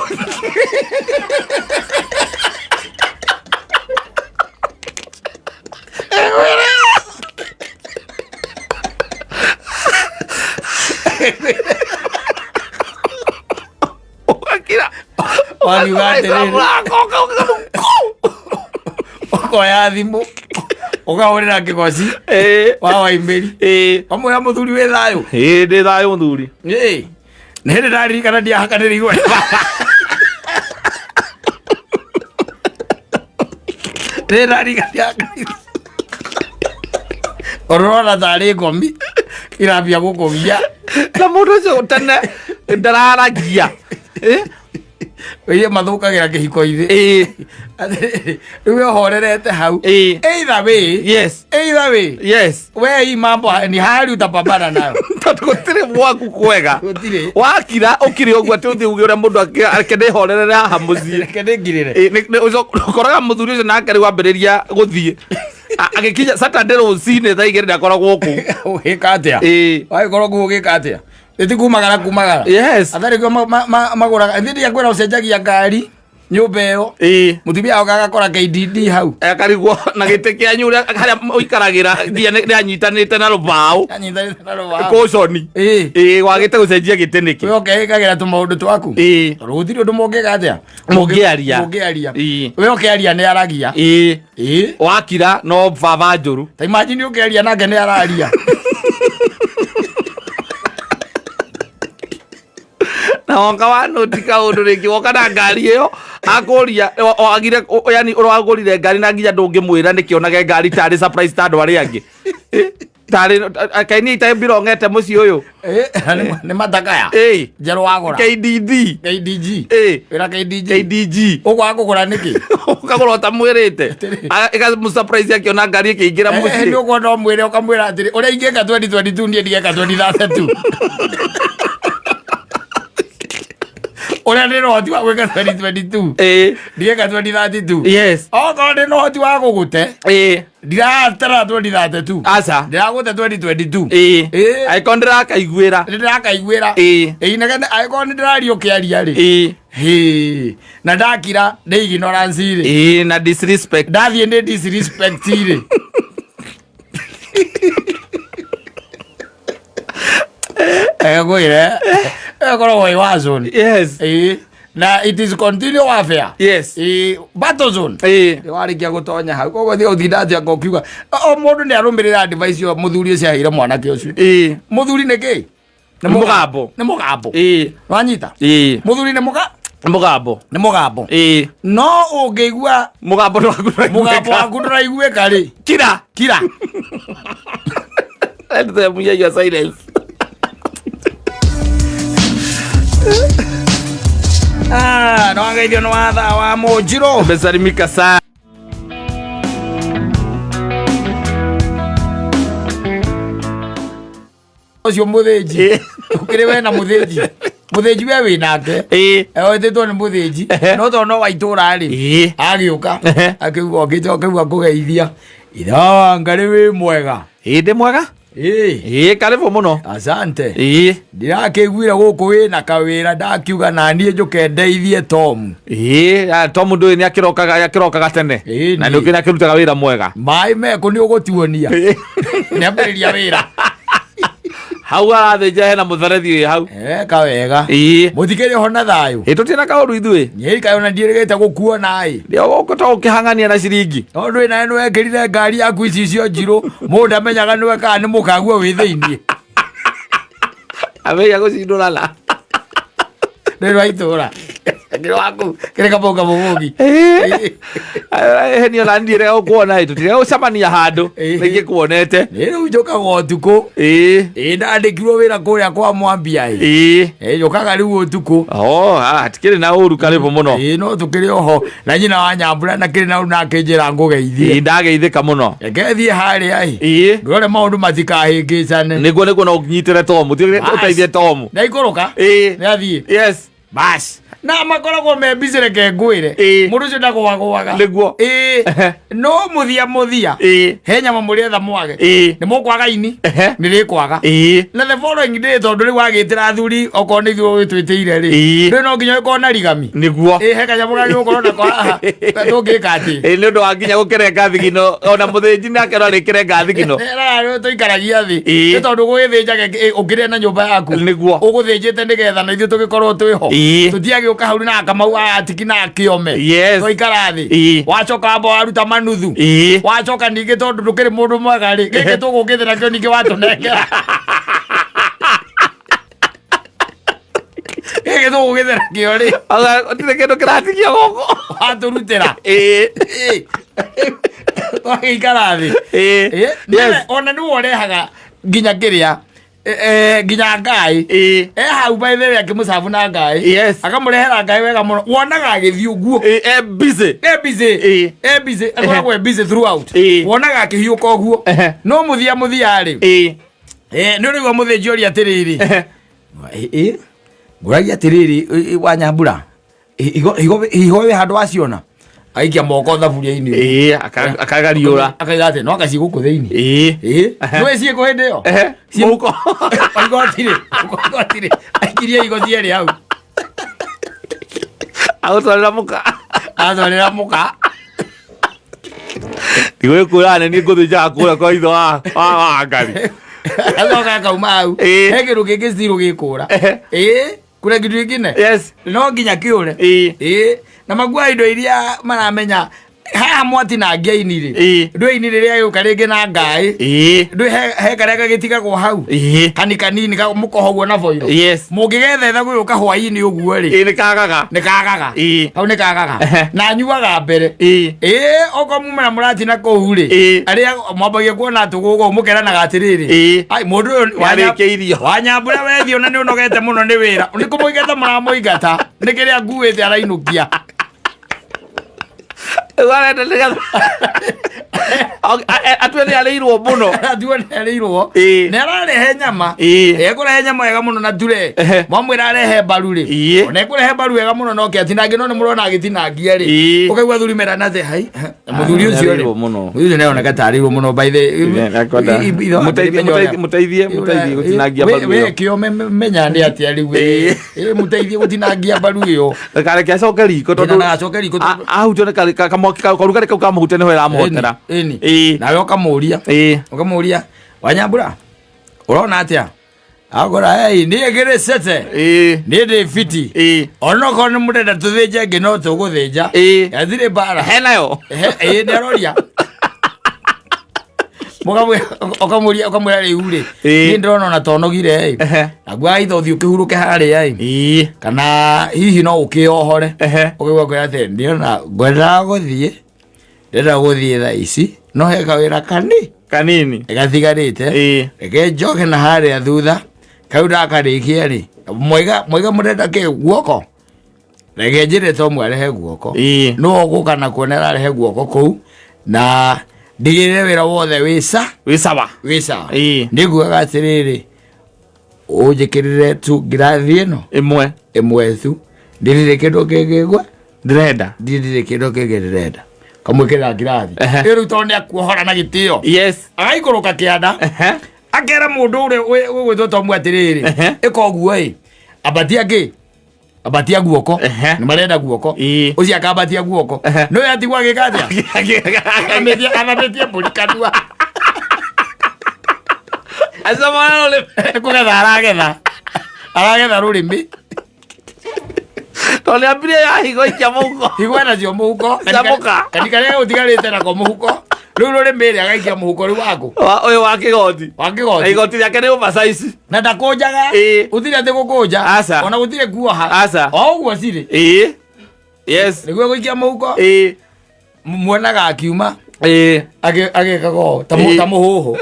Ũgakira. Wakiuga atĩrĩrĩ. Mũrango, Ũkoya thimũ ũkahũrĩra kĩgoci wa Waimbĩri, wamwĩra mũthuri wĩ thayũ. Ĩĩ, ndĩ thayũ mũthuri. Ĩĩ. Nĩ hĩndĩ ndaririkana ndiahakanĩrĩirwo nĩ baba. Nĩ ndaririkana ndiahakanĩrĩirwo. Ũrona tarĩ ngomi irambia gũkũgia. Na mũndũ ũcio tene ndararagia. Iria mathũkagĩra kĩhiko-inĩ. Rĩu we ũhorerete hau. Either way. Either way. We hii mambo ni hali utapambana nayo. Tondũ gũtirĩ mwaku kwega. Gũtirĩ. Wakira ũkire ũguo atĩ ũthiĩ uge ũrĩa mũndũ reke ndĩhorerere haha mũciĩ. Reke ndĩngirĩre. Ĩĩ, ũkoraga mũthuri ũcio nake rĩu ambĩrĩria gũthiĩ. Agĩkinya Saturday rũcinĩ thaa 2 ndakoragwo kũu. Ũgĩka atĩa? Wagĩkorwo kũu ũgĩka atĩa? Ĩti kumagara kumagara. Atharĩ kĩo magũraga. Niĩ ndiakwĩra ũcenjagia ngari. Nyũmba ĩyo mũtumia waku agakora KDD hau. Akarigwo na gĩtĩ kĩanyu ũrĩa harĩa ũikaragĩra nginya nĩanyitanĩte na rũbaũ. Anyitanĩte na rũbaũ. Kũconi. Ĩĩ, wagĩte gũcenjia gĩtĩ nĩkĩ? We ũkeĩkagĩra tũmaũndũ twaku. Tondũ gũtirĩ ũndũ mũngĩka atĩa? Mũngĩaria. Mũngĩaria. We ũkĩaria nĩ aragia. Ĩĩ. Wakira no baba njũru. Ta imagine ũkĩaria nake nĩ araria. Na woka wa noti kaũndũ rĩngĩ woka na ngari ĩyo akũria wagire yani ũragũrire ngari na nginya ndũngĩmwĩra nĩkĩ onage ngari tarĩ surprise ta andũ arĩa angĩ. Tarĩ kaĩ niĩ itarĩ mbirongete mũciĩ ũyũ. Nĩ matakaya. Njerũ wagũra. KDD. KDG. Wĩra KDG. KDG. Ũkwaga kũgũra nĩkĩ? Ũkagũra ũtamwĩrĩte. Ĩkamũsurprise akĩona ngari ĩkĩingĩra mũciĩ. Nĩ ũkuona ũmwĩre ũkamwĩra atĩrĩ ũrĩa ingĩka 2022 niĩ ndigeka 2032. Ũrĩa ndĩ na ũhoti wa gwĩka 2022 ndigeka 2032. Okorwo ndĩ na ũhoti wa gũgũte ndiratara 2032. Aca. Ndĩragũte 2022. Angĩkorwo ndĩrakaiguĩra. Ndĩrakaiguĩra. Ĩĩ nĩgetha angĩkorwo nĩ ndĩraria ũkĩaria rĩ. Hĩ, na ndakira nĩ ignorance rĩ. Ĩĩ, na disrespect. Ndathiĩ nĩ disrespect rĩ. Ngwĩre ĩkoragwo ĩ war zone. Ĩĩ, na it is continual warfare. Ĩĩ, battle zone. Warĩkia gũtonya hau koguo thiĩ ũtinda atĩa ngo ũkiuga o mũndũ nĩ arũmĩrĩra advice ĩyo mũthuri ũcio aheire mwanake ũcio. Mũthuri nĩ kĩ? Nĩ mũgambo. Nĩ mũgambo. Wanyita? Mũthuri nĩ mũga? Nĩ mũgambo. Nĩ mũgambo. No ũngĩigua mũgambo waku ndũraiguĩka. Mũgambo waku ndũraiguĩka rĩ. Kira. Kira. Let them hear your silence. Ah, no angeithio nĩ watha wa mũnjirũ. Umesalimika sana. Ũcio mũthĩnji. Ũkĩrĩ we na mũthĩnji. Mũthĩnji we wĩ nake. Wĩtĩtwo nĩ mũthĩnji. No tondũ no wa itũũra rĩ. Agĩũka. Akĩuga okĩte akĩuga kũgeithia. Ithe wa Ngarĩ wĩ mwega. Ĩĩ ndĩ mwega. Ĩĩ. Ĩĩ karibu mũno. Asante. Ĩĩ. Ndirakĩiguire gũkũ wĩna kawĩra ndakiuga na niĩ njũke ndeithie Tom. Ĩĩ, Tom ndũĩ nĩ akĩrokaga tene. Na nĩ ũkĩrĩ akĩrutaga wĩra mwega. Maĩ mekũ nĩ ũgũtuonia. Nĩ ambĩrĩria wĩra. Hau arathĩnja hena mũtherethi wĩ hau. Eka wega. Ĩĩ. Mũtikĩrĩ ho na thayũ. Ĩĩ tũtirĩ na kaũru ithuĩ. Niĩ kaĩ ona ndiĩrĩgĩte gũkuona ĩ. Ndio gũkũ to ũkĩhang'ania na ciringi. Tondũ ndũĩ nawe nĩwekĩrire ngari yaku icicio njirũ mũndũ ndamenyaga nĩwe kana nĩ mũkaguo wĩ thĩiniĩ. Amenya gũcindũrana. Nĩ rwa itũra. Kĩrĩ waku kĩrĩ kabonga mũgũgi. Ĩĩ niĩ ona ndiĩrĩga gũkuona ĩ tũtirĩga gũcemania handũ nĩngĩkuonete. Nĩ rĩu njũkaga ũtukũ. Ĩĩ. Ĩĩ ndandĩkirwo wĩra kũrĩa kwa Mwambia ĩ. Ĩĩ. Ĩĩ njũkaga rĩu ũtukũ. Oh, hatikĩrĩ na ũru karibu mũno. Ĩĩ no tũkĩrĩ oho na nyina wa Nyambura na kĩrĩ na na akĩnjĩra ngũgeithie. Ĩĩ ndageithĩka mũno. Reke thiĩ harĩa ĩ. Ĩĩ. Ndore maũndũ matikahĩngĩcane. Nĩguo nĩguo no ũnyitĩre Tomu, ũteithie Tomu. Ndaikũrũka. Ĩĩ. Nĩ athiĩ. Yes. Bas. Na makoragwo me busy reke ngwĩre. Mũndũ ũcio ndagwagwaga. Nĩguo. Ĩĩ. No mũthia mũthia. Ĩĩ. He nyama mũrĩetha mwage. Ĩĩ. Nĩ mũkwaga ini. Nĩ rĩkwaga. Ĩĩ. Na the following day tondũ rĩu wagĩtĩra athuri okorwo nĩ ithuĩ ũgĩtwĩtĩire rĩ. Ĩĩ. Rĩu no nginya ũkorwo na rigami. Nĩguo. Ĩĩ he kanyamũ kangĩ ũkorwo nako haha. Tũngĩka atĩ. Ĩĩ nĩ ũndũ wa nginya gũkĩrenga thigino ona mũthĩnji nake no arĩkĩrenga thigino. Rĩu tũikaragia thĩ. Ĩĩ. Nĩ tondũ gũgĩthĩnja ũkĩrĩa na nyũmba yaku. Nĩguo. Ũgũthĩnjĩte nĩgetha na ithuĩ tũgĩkorwo twĩho. Ĩĩ. Tũtiagĩũka hau na Kamau atiki na akĩome. Yes. Twaikara thĩ. Ĩĩ. Wacoka wamba waruta manuthu. Ĩĩ. Wacoka ningĩ tondũ ndũkĩrĩ mũndũ mwega rĩ. Gĩkĩ tũgũkĩte nakĩo ningĩ watũnengera. Gĩkĩ tũgũkĩte nakĩo rĩ. Gũtirĩ kĩndũ kĩratigio gũkũ. Watũrutĩra. Ĩĩ. Twagĩikara thĩ. Ĩĩ. Ĩĩ. Yes. Ona nĩwe ũrehaga nginya kĩrĩa nginya ngai. Ĩĩ. E hau by the way akĩmũcabu na ngai. Yes. Akamũrehera ngai wega mũno. Wonaga agĩthiĩ ũguo. Ĩĩ, e busy. E busy. Ĩĩ. E busy. Akoragwo e busy throughout. Ĩĩ. Wonaga akĩhiũka ũguo. No mũthia mũthia rĩ. Ĩĩ. Nĩ ũrĩigua mũthĩnji ũria atĩrĩrĩ. Ĩĩ. Ngũragia atĩrĩrĩ wa Nyambura. Higo higo wĩ handũ waciona. Aikia moko thaburia-inĩ. Ĩĩ, akagariũra. Akaiga atĩ no akaci gũkũ thĩinĩ. Ĩĩ. Ĩĩ. Nĩwe ciĩkũ hĩndĩ ĩyo? Mũhuko. Higo hatirĩ. Higo hatirĩ. Aikirie higo cierĩ hau. Agũtwarĩra mũka. Atwarĩra mũka. Ndigwĩkũra nĩ niĩ ngũthĩnjaga kũrĩa kwa ithe wa Wangari. Acoka akauma hau. Ĩĩ. He kĩndũ kĩngĩ still gĩkũra. Ehe. Ĩĩ, kuna kitu kingine. Yes. No nginya kĩũre. Ĩĩ. Ĩĩ, na makuaga indo iria maramenya haha mwatinangia ini rĩ. Ĩĩ. Ndũĩ ini rĩrĩa gĩũka rĩngĩ na ngaĩ. Ĩĩ. Ndũĩ he karĩa gagĩtigagwo hau. Ĩĩ. Kani kanini mũkohagwo na boiro. Yes. Mũngĩgethetha gũgĩũka hwaĩ-inĩ ũguo rĩ. Ĩĩ nĩ kagaga. Nĩ kagaga. Ĩĩ. Hau nĩ kagaga. Ehe. Na anyuaga mbere. Ĩĩ. Ĩĩ, okorwo mumĩra mũratina kũu rĩ. Ĩĩ. Arĩa mwambagia kuona tũgũgũ mũkeranaga atĩrĩrĩ. Ĩĩ. Ai mũndũ ũyũ Nĩarĩkĩirio. Wanyambura wethiĩ ona nĩ ũnogete mũno nĩ wĩra. Nĩ kũmũingata mũramũingata. Nĩ kĩrĩa nguĩte arainũkia. Rĩu arenda nĩgetha atue nĩ arĩirwo mũno. Atue nĩ arĩirwo. Ĩĩ. Nĩ ararehe nyama. Ĩĩ. Ekũrehe nyama wega mũno na ture. Ehe. Mwamwĩra arehe mbaru rĩ. Ĩĩ. Ona ekũrehe mbaru wega mũno no kĩatinangie no nĩ mũrona agĩtinangia rĩ. Ĩĩ. Ũkaigua athuri merana atĩ hai. Mũthuri ũcio rĩ. Nĩarĩirwo mũno. Mũthuri ũcio nĩaroneka ta arĩirwo mũno by the Mũteithie, mũteithie, mũteithie, mũteithie gũtinangia mbaru We ĩyo. kĩo menya nĩ atĩa rĩu. Ĩĩ. Ĩĩ mũteithie gũtinangia mbaru ĩyo. Ndakareke acoke riko Tondũ ndagacoke riko tondũ- Ahutio nĩ kamwaki karugarĩ kau kamũhutia nĩho ĩramũhotera. Ĩni. Ĩĩ. Nawe ũkamũria. Ĩĩ. Ũkamũria Wanyambura ũrona atĩa? Akora ei niĩ ngĩrĩ cete. Ĩĩ. Niĩ ndĩ fiti. Ĩĩ. Onokorwo nĩ mũrenda tũthĩnje ĩngĩ no tũgũthĩnja. Ĩĩ. Gatirĩ mbara. Henayo. Ĩĩ nĩ aroria. Ũkamũria ũkamwĩra rĩu rĩ. Ĩĩ. Niĩ ndĩrona ona tonogire ĩ. Ehe. Naguo aitha ũthiĩ ũkĩhurũke harĩa ĩ. Ĩĩ. Kana hihi no ũkĩohore. Ehe. Ũkaigua kwĩra atĩ ndĩrona ngwendaga gũthiĩ ndĩrenda gũthiĩ thaa ici no he kawĩra kani Kanini. gatigarĩte. Ĩĩ. Reke njoke na harĩa thutha kau ndakarĩkia rĩ mwaiga mwaiga mũrenda kĩ guoko reke njĩre Tom arehe guoko. Ĩĩ. Nĩwe ũgũka nakuo nĩ ararehe guoko kũu na ndigĩrĩre wĩra wothe wĩ sa Wĩ sawa. wĩ sawa. Ĩĩ. Nĩngugaga atĩrĩrĩ ũnjĩkĩrĩre tu ngirathi ĩno Ĩmwe. ĩmwe tu ndirĩ kĩndũ kĩngĩ ngwa Ndĩrenda. ndirĩ kĩndũ kĩngĩ ndĩrenda kamwĩkĩrĩra ngirathi Ehe. ĩyo rĩu tondũ nĩ akuohora na gĩtĩo Yes. agaikũrũka kĩanda Ehe. akera mũndũ ũrĩa ũgwĩtwo Tomu atĩrĩrĩ Ehe. ĩka ũguo ĩ ambatia kĩ ambatia guoko Ehe. nĩ marenda guoko Ĩĩ. ũcio akambatia guoko Ehe. no atigwo agĩka atĩa Athamĩtie mbũri kanua. Acio mwana rũrĩmĩ. Nĩ kũgetha aragetha aragetha rũrĩmĩ. Tondũ nĩambirie ya higo ikia mũhuko. Higo nacio mũhuko. Cia mũka. Kani karĩa gũtigarĩte nako mũhuko. Rĩu rũrĩmĩ rĩ agaikia mũhuko rĩu waku. Ũyũ wa kĩgoti. Wa Na kĩgoti. igoti rĩake nĩ oversize. Na ndakũnjaga. Ĩĩ. Gũtirĩ atĩ gũkũnja. Aca. Ona gũtirĩ kuoha. Aca. O ũguo cirĩ. Ĩĩ. Yes. Nĩguo gũikia mũhuko. Ĩĩ. Muonaga akiuma. Ĩĩ. Agĩkaga ũũ Ĩĩ. ta mũhũhũ.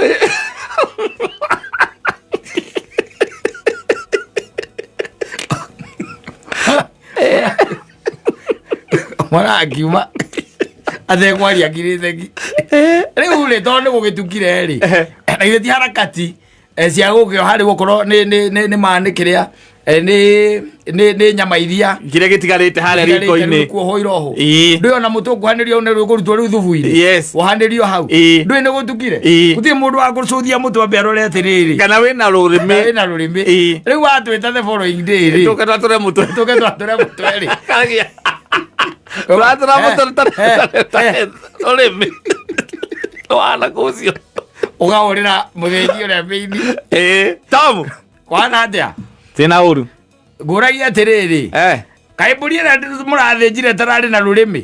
Mwana akiuma atekwaria akirĩte ki. Rĩu rĩ tondũ nĩ gũgĩtukire rĩ na githĩ ti harakati cia gũkĩoha rĩu okorwo nĩ ma nĩ kĩrĩa nĩ nyama iria Kĩrĩa gĩtigarĩte harĩa riko-inĩ. kuohwo iroho. Ĩĩ. Ndũĩ ona mũtũ ũkuhanĩrio nĩ rũkũrutwo rĩu thubu-inĩ. Yes. Wohanĩrio hau. Ĩĩ. Ndũĩ nĩ gũtukire. Ĩĩ. Gũtirĩ mũndũ wa gũcũthia mũtũ ambe arore atĩrĩrĩ. Kana wĩna rũrĩmĩ. Wĩna rũrĩmĩ. Ĩĩ. Rĩu watwĩta the following day rĩ. Tũke twatũre mũtwe. Tũke twatũre mũtwe rĩ. Karagia. Tũratũra mũtwe rũrĩmĩ. Rwana kũcio. Ũkahũrĩra mũthĩnji ũrĩa mĩini. Ĩĩ. Tom. Kwana atĩa? Tina ũru. Ngũragia atĩrĩrĩ. Eh. Kaĩ mbũri ĩrĩa mũrathĩnjire tararĩ na rũrĩmĩ?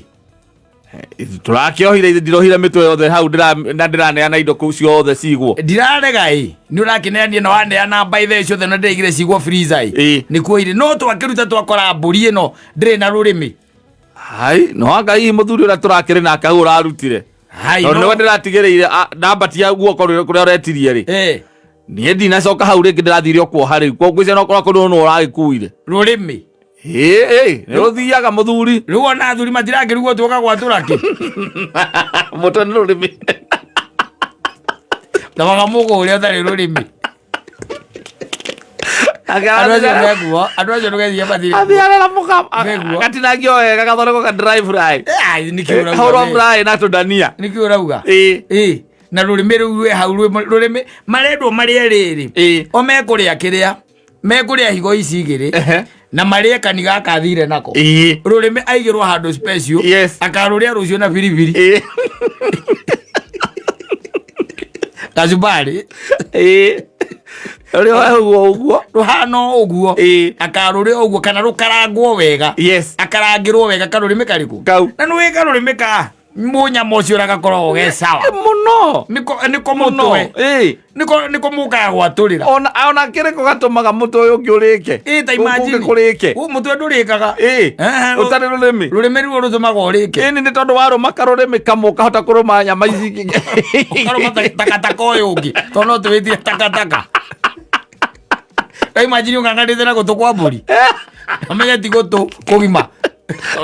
Tũrakĩohire ndirohire mĩtwe yothe hau na ndĩraneana indo kũu ciothe cigwo. Ndirarega ĩ nĩ ũrakĩneania na waneana mbaitha ciothe na ndĩraigire cigwo freezer ĩ Ĩĩ. nĩkuo irĩ no twakĩruta twakora mbũri ĩno ndĩrĩ na rũrĩmĩ. Hai, no anga hihi mũthuri ũrĩa tũrakĩrĩ nake hau ũrarutire. Hai, Tondũ no nĩwe ndĩratigĩrĩire ndambatia guoko kũrĩa ũretirie rĩ. Eh, Niĩ ndinacoka hau rĩngĩ ndĩrathire o kuoha rĩu. Koguo ngwĩciria no korwo kũndũ nũ ũragĩkuire. Rũrĩmĩ. Ĩĩ, ĩĩ, nĩ rũthiaga mũthuri. Rĩu ona athuri matirakĩrugwo tuoka gwatũra kĩ. Mũtwe nĩ rũrĩmĩ. Na makamũgũ ũrĩa ũtarĩ rũrĩmĩ. Andũ acio meguo, andũ acio ndũgecirie matirĩ kuo. Athiaga na mũka Meguo. gatinangio wega gathondekwo ka dry fry. Ai, nĩkĩ ũrauga Hũrwo we? fry na tũndania. Nĩkĩ ũrauga? Ĩĩ. Ĩĩ. Na rũrĩmĩ rũu rwĩ hau rũrĩmĩ marendwo marĩe rĩrĩ. Ĩĩ. O mekũrĩa kĩrĩa mekũrĩa higo ici igĩrĩ Ehe. Na marĩe kani gaka athire nako. Rũrĩmĩ aigĩrwo handũ special. Akarũrĩa rũciũ na biribiri. Kacumbari. Rũrĩa ũguo ũguo. Rũhana ũguo. Akarũrĩa ũguo kana rũkarangwo wega. Akarangĩrwo wega karũrĩmĩ karĩkũ? Kau. Na nĩwĩ karũrĩmĩ ka mũnyama ũcio ũrĩa gakoragwo ge sawa. Mũno. Nĩko Mũno. mũtwe. Nĩko mũkaga gwatũrĩra. Ona kĩrĩko gatũmaga mũtwe ũyũ ũngĩ ũrĩke. Ĩ ta Gũkũ imagine. ũngĩ kũrĩke. Ũ mũtwe ndũrĩkaga. Ũtarĩ rũrĩmĩ. Rũrĩmĩ ruo rũtũmaga ũrĩke. Ĩni nĩ tondũ warũma karũrĩmĩ kamwe ũkahota kũrũma nyama ici ingĩ. Ũkarũma takataka ũyũ ũngĩ. Tondũ no tũwĩtire takataka. Ta imagine ũng'ang'anĩte na gũtũ kwa mbũri. Ũmenye ti gũtũ kũgima.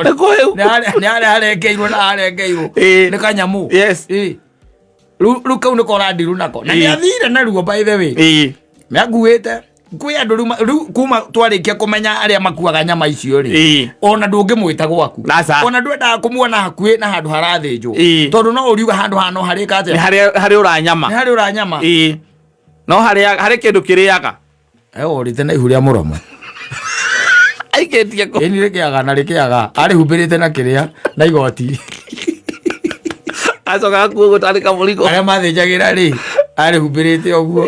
Nĩ kũhĩu. Nĩ harĩa harengeirwo na harengeirwo. Nĩ kanyamũ. Rĩu kau nĩko ũrandiru nako. Na nĩ athire naruo by the way. Nĩ anguĩte. Kwĩ andũ rĩu kuma twarĩkia kũmenya arĩa makuaga nyama icio rĩ. Ona ndũngĩmwĩta gwaku. Aca. Ona ndwendaga kũmuona hakuhĩ na handũ harathĩnjwo. Tondũ no ũriuga handũ haha no harĩka atĩa? Nĩ harĩ ũranyama. Nĩ harĩ ũranyama. No harĩ kĩndũ kĩrĩaga. Orĩte na ihu rĩa mũromo. Aikĩtie kũ? Ĩni rĩkĩaga na rĩkĩaga. Arĩhumbĩrĩte na kĩrĩa na igoti. Acoka akuo gũtarĩ kamũrigo. Arĩa mathĩnjagĩra rĩ, arĩhumbĩrĩte ũguo.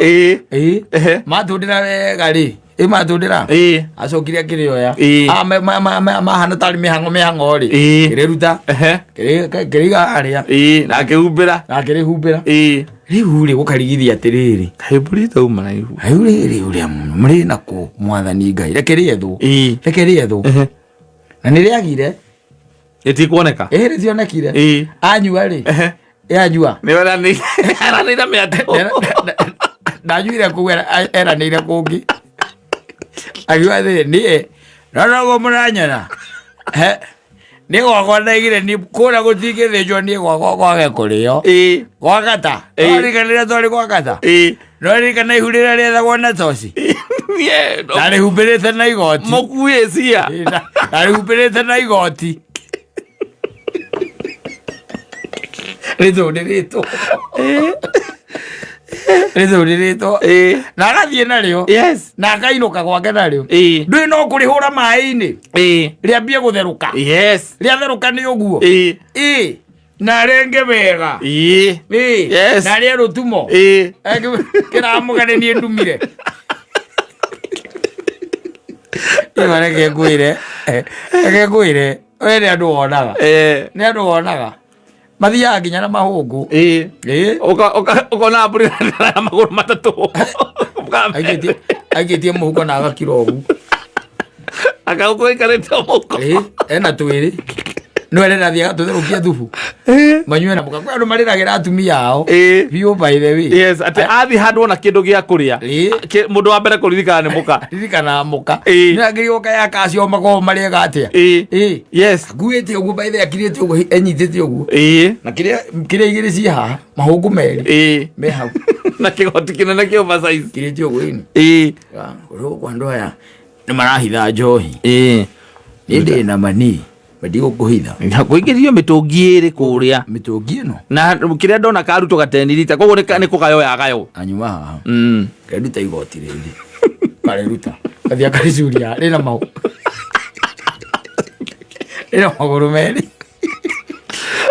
Matũndĩra wega rĩ. Ĩ matũndĩra. Acokire akĩrĩoya. Mahana tarĩ mĩhang'o mĩhang'o rĩ. Kĩrĩruta. Kĩrĩiga harĩa. Na akĩhumbĩra. Na akĩrĩhumbĩra. Rĩu rĩ gũkarigithia atĩrĩrĩ. Kaĩ mbũri itauma na ihu. Rĩu rĩrĩ ũrĩa mũrĩ nakũ mwathani Ngai. Reke rĩethwo. Reke rĩethwo. Na nĩ rĩagire. Rĩtikuoneka. Rĩtionekire. Anyua rĩ. Anyua. Nĩ eranĩire mĩatũ. Ndanyuire kũu eranĩire kũngĩ. Akiuga atĩrĩ, niĩ no noguo mũranyona. Nĩ gwakwa ndaigire niĩ kũrĩa gũtingĩthĩnjwo niĩ gwakwa kwage kũrĩo. Gwa Kata. Noririkana rĩrĩa twarĩ gwa Kata. Noririkana ihu rĩrĩa rĩethagwo na toci. Ndarĩhumbĩrĩte na igoti. Mũkuĩcia. Ndarĩhumbĩrĩte na igoti. Rĩthũndĩrĩtwo. Rĩthũndĩrĩtwo. Na agathiĩ narĩo. Na akainũka gwake narĩo. Ndũĩ no kũrĩhũra maĩ-inĩ. Rĩambie gũtherũka. Rĩatherũka nĩ ũguo. Na rĩngĩ wega. Na rĩe rũtumo. Kĩramũga nĩ niĩ ndumire. Ĩyo reke ngwĩre. Reke ngwĩre. We nĩ andũ wonaga. Nĩ andũ wonaga. Mathiaga nginya na mahũngũ. Ũkona mbũri na magũrũ matatũ. Aikĩtie mũhuko na agakira ũguo. Akagũkũ gaikarĩte mũhuko. Ena twĩrĩ. No ere nathiĩ agatũtherũkia thubu. Manyue na mũka. Kwĩ andũ marĩragĩra atumia ao. Biũ by the way. Yes, atĩ athiĩ handũ ona kĩndũ gĩa kũrĩa. Mũndũ wa mbere kũririkana nĩ mũka. Ririkana mũka. Nĩ agĩrĩirwo kaya kacio makoragwo marĩega atĩa. Akuĩte ũguo by the way akirĩte ũguo enyitĩte ũguo. Na kĩrĩa igĩrĩ ciĩ haha mahũngũ merĩ. Me hau. Na kĩgoti kĩnene kĩ oversize. Kirĩte ũguo ĩni. Ũrĩa andũ aya nĩ marahitha njohi. Niĩ ndĩ na mani. Ndigũkũhitha. Kũingĩrio mĩtũngi ĩrĩ kũrĩa. Mĩtũngi ĩno? Na kĩrĩa ndona karutwo gateni rita, koguo nĩ kũgayo ya gayo. Anyuma haha. Keruta igoti rĩrĩ. Karĩruta. Gathiĩ akarĩcuria rĩna mau. Rĩna magũrũ merĩ.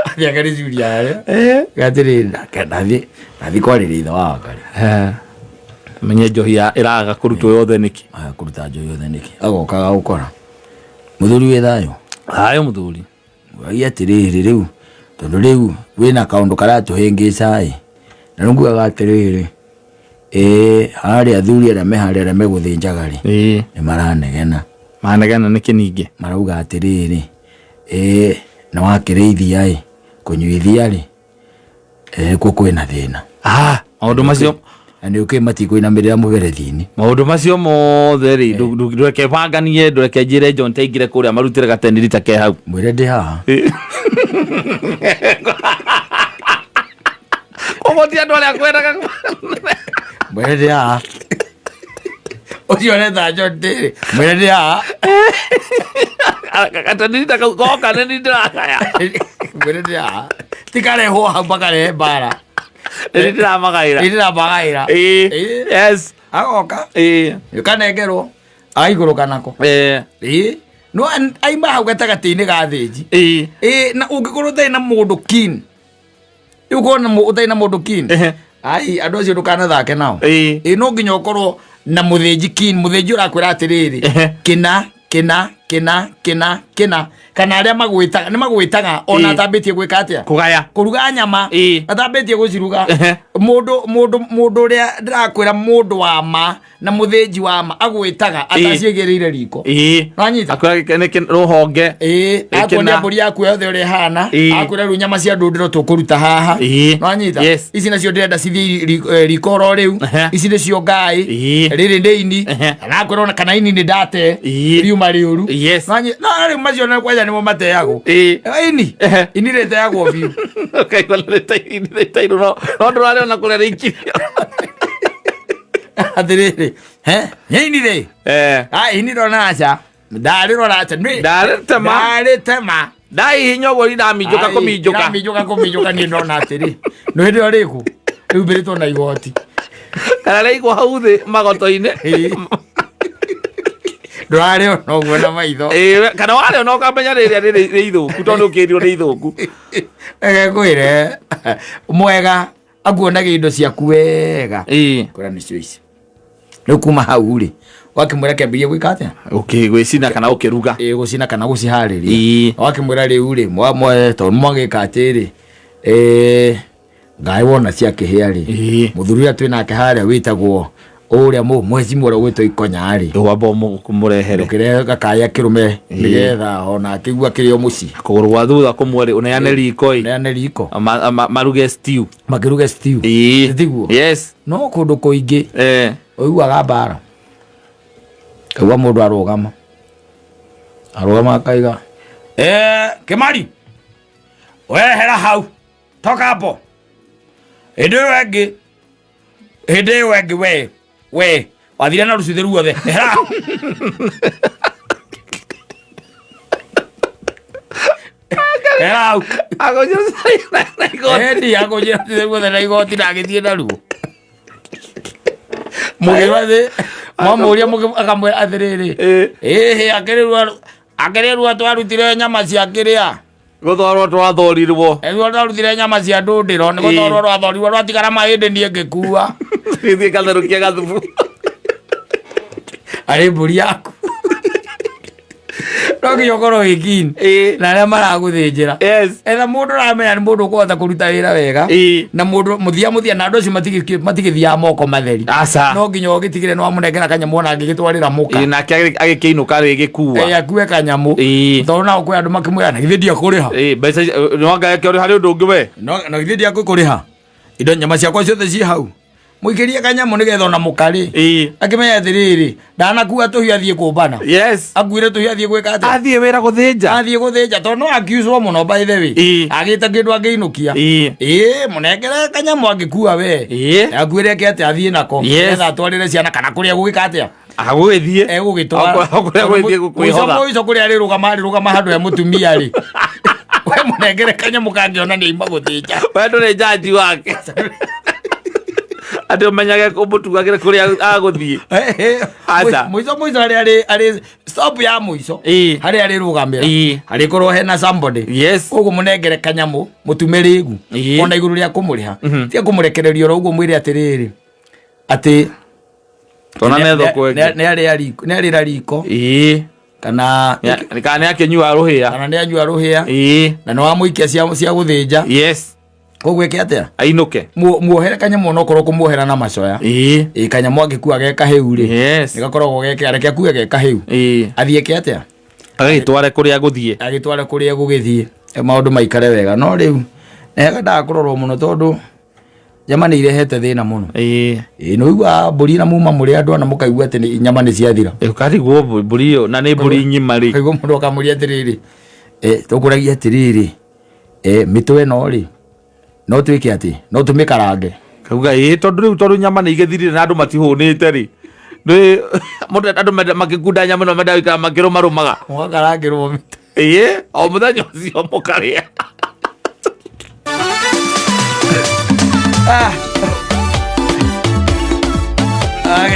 Athiĩ akarĩcuria harĩa. Gatĩrĩ ndathiĩ kwarĩria ithe wa Wangarĩ. Menye njohi ĩraga kũrutwo yothe nĩkĩ? Aya kũruta njohi yothe nĩkĩ? Agoka agagũkora. Mũthuri wĩ thayũ? Thayũ mũthuri. Wagia atĩrĩrĩ rĩu, tondũ rĩu wĩna kaũndũ karatũhĩngĩca ĩ, na rĩu ngugaga atĩrĩrĩ, harĩa athuri arĩa me harĩa arĩa megũthĩnjaga rĩ, nĩ maranegena. Maranegena nĩkĩ ningĩ? Marauga atĩrĩrĩ, nĩ wakĩrĩithia ĩ, kũnyuithia rĩ, nĩkuo kwĩna thĩna. Maũndũ macio. Na nĩ ũkĩĩ matikũinamĩrĩra mũberethi-inĩ. Maũndũ macio mothe rĩ, ndũreke banganie, ndũreke njĩre John Taingĩre kũrĩa marutĩre gateni rita ke hau. Mwĩre ndĩ haha. Koguo ti andũ arĩa kwendaga. Mwĩre ndĩ haha. Ũcio ũreta John Terry. Mwĩre ndĩ haha. Gateni rita kau goka nĩ niĩ ndĩrakaya. Mwĩre ndĩ haha. Tikarehwo hau makarehe mbara. Nĩ ndĩramagaĩra. Nĩ ndĩramagaĩra. Agoka. Kanengerwo. Agaikũrũka nako. Ĩĩ, no aima hau gatagatĩ-inĩ ga thĩnji. Ĩĩ, na ũngĩkorwo ũtarĩ na mũndũ keen, rĩu ũkorwo ũtarĩ na mũndũ keen, ai, andũ acio ndũkanathake nao. Ĩĩ, no nginya ũkorwo na mũthĩnji keen, mũthĩnji ũrakwĩra atĩrĩrĩ, kĩna kĩna kĩna kĩna kĩna, kana arĩa magwĩtaga nĩ magwĩtaga ona atambĩtie gwĩka atĩa, Kũgaya. Kũruga nyama. Atambĩtie gũciruga. Mũndũ ũrĩa ndĩrakwĩra, mũndũ wa ma na mũthĩnji wa ma, agwĩtaga ataciĩgĩrĩire riko. Wanyita? Akwĩra gĩkĩ nĩ rũhonge. Ĩĩ, akuonia Kĩna. Mbũri yaku yothe ũrĩa ĩhana. Akwĩra rĩu nyama cia ndũndĩro tũkũruta haha. Nwanyita? Yes. Ici nacio ndĩrenda cithiĩ riko oro rĩu. Ici nĩcio ngaĩ. Rĩrĩ nĩ ini. Kana akwĩra ona kana ini nĩ ndate. Riuma rĩũru. Nwanyita? No rĩu macio na kwanja nĩmo mateagwo. Ini ini rĩteagwo biũ. Ũkaigua nĩ rĩtairũ, no ndũrarĩona kũrĩa rĩikirio. Atĩrĩrĩ, he ini rĩ. Ah, ini rona aca ndarĩrora aca nĩ Ndarĩtema. Ndarĩtema. Ndaihinya ũguo riraminjũka kũminjũka. Iraminjũka kũminjũka. Niĩ ndona atĩrĩ, nĩ hĩndĩ ĩyo rĩkũ rĩumbĩrĩtwo na igoti. Kana rĩaigwo hau thĩ magoto-inĩ. Ndũrarĩona ũguo na maitho. Kana warĩona ũkamenya rĩrĩa nĩ ithũku tondũ ũkĩrirwo nĩ ithũku. Reke ngwĩre, mwega akuonagia indo ciaku wega. Kwĩra nĩcio ici. Rĩu kuma hau rĩ, wakĩmwĩra kĩambĩrĩrie gwĩka atĩa? Gwĩcina kana ũkĩruga. Ĩĩ, gũcina kana gũciharĩria. Wakĩmwĩra rĩu rĩ, tondũ mwagĩka atĩrĩ, ngaĩ wona ciakĩhĩa rĩ, mũthuri ũrĩa twĩ nake harĩa wĩtagwo ũrĩa mũhecimu ũrĩa ũgwĩtwo ikonya rĩ, Wamba ũmũrehere. Ndũkĩrehe gakaya kĩrũme nĩgetha ona akĩigua kĩrĩ o mũciĩ. Kũgũrũ gwa thutha kũmwe rĩ, ũneane riko ĩ. Neane riko. Maruge stew. Makĩruge stew. Tiguo? Yes. No kũndũ kũingĩ ũiguaga mbara, kaigua mũndũ arũgama arũgama akaiga, "Kĩmari, wehera hau, toka hapo." Hĩndĩ ĩyo ĩngĩ, hĩndĩ ĩyo ĩngĩ, we wathire na rũcuthĩ ruothe, ehera hau. Ehera hau. Agũnjĩra na igoti. Endi akũnjĩra rũcuthĩ ruothe na igoti na agĩthiĩ naruo. Mũgĩrwa thĩ mwamũria, akamwĩra atĩrĩrĩ, "Ĩhĩ, akĩrĩrua twarutire nyama cia kĩrĩa." Gũthorwo twathorirwo. Rĩu twarutire nyama cia ndũndĩro nĩ gũthorwo rwathorirwo, rwatigara mahĩndĩ, niĩ ngĩkua. Gĩthiĩ gatherũkia gathubu. Arĩ mbũri yaku no nginya ũkorwo wĩ keen na arĩa maragũthĩnjĩra. Etha mũndũ ũramenya nĩ mũndũ ũkũhota kũruta wĩra wega. Na mũndũ mũthia mũthia, na andũ acio matigĩthiaga moko matheri. Aca. No nginya ũgĩtigĩre nĩ wamũnengera kanyamũ ona angĩgĩtwarĩra mũka. Nake agĩkĩinũka rĩgĩkua. Akue kanyamũ. Tondũ nao kwĩ andũ makĩmwĩra, "Na githĩ ndiakũrĩha?" Mbeca no anga yake harĩ ũndũ ũngĩ we. No na githĩ ndiakũrĩha, indo nyama ciakwa ciothe ciĩ hau, mũikĩrie kanyamũ nĩgetha ona mũkarĩ akĩmenya atĩrĩrĩ, ndanakua tũhiũ athiĩ kũmbana. Akuire tũhiũ athiĩ gwĩka atĩa? Athiĩ wĩra gũthĩnja. Athiĩ gũthĩnja, tondũ no akiucwo mũno, by the way. Agĩte kĩndũ angĩinũkia. Ĩĩ, mũnengere kanyamũ angĩkua we. Akuĩre eke atĩa, athiĩ nako. Nĩgetha atwarĩre ciana kana kũrĩa gũgĩka atĩa. Agũgĩthiĩ. Egũgĩtwara. Kũrĩa gũgĩthiĩ kwĩhotha. Mũico kũrĩa arĩrũgama, arĩrũgama handũ he mũtumia rĩ, we mũnengere kanyamũ kangĩona nĩ aima gũthĩnja. We ndũrĩ njanji wake atĩ ũmenyage ũmũtugagĩre kũrĩa agũthiĩ. Aca. Mũico harĩa arĩ stop ya mũico, harĩa arĩrũgamĩra, harĩkorwo hena somebody. Koguo mũnengere kanyamũ mũtume rĩgu. Ona igũrũ rĩa kũmũrĩha, tia kũmũrekereria oro ũguo, mwĩre atĩrĩrĩ, atĩ Tona nĩ thoko ĩngĩ. Nĩ arĩra riko kana Kana nĩ akĩnyua rũhĩa. Kana nĩ anyua rũhĩa. Na nĩ wamũikia cia gũthĩnja. Koguo ĩke atĩa? Ainũke. Muohere kanyamũ, onokorwo kũmuohera na macoya. Ĩ, kanyamũ angĩkua ge kahĩu rĩ, nĩ gakoragwo geke, reke akue ge kahĩu, athiĩ eke atĩa? Agagĩtware kũrĩa gũthiĩ. Agĩtware kũrĩa gũgĩthiĩ, maũndũ maikare wega. No rĩu nĩhendaga kũrorwo mũno tondũ nyama nĩ irehete thĩna mũno. Ĩ, nĩ ũiguaga mbũri na muma mũrĩ andũ ana, mũkaigua atĩ nyama nĩ ciathira. Ũkarigwo mbũri ĩyo na nĩ mbũri ng'ima rĩ. Ũkaigua mũndũ akamũria atĩrĩrĩ, tũkũragia atĩrĩrĩ, mĩtwe ĩno rĩ, no twĩke atĩ no tũmĩkarange? Kauga ĩĩ, tondũ rĩu tondũ nyama nĩ igĩthirire na andũ matihũnĩte rĩ, nĩ mũndũ andũ makĩkunda nyama ĩno mendaga gũikara makĩrũmarũmaga. Mũgakarangĩrwo mĩtwe. O mũthenya ũcio mũkarĩa. Ah. Ah,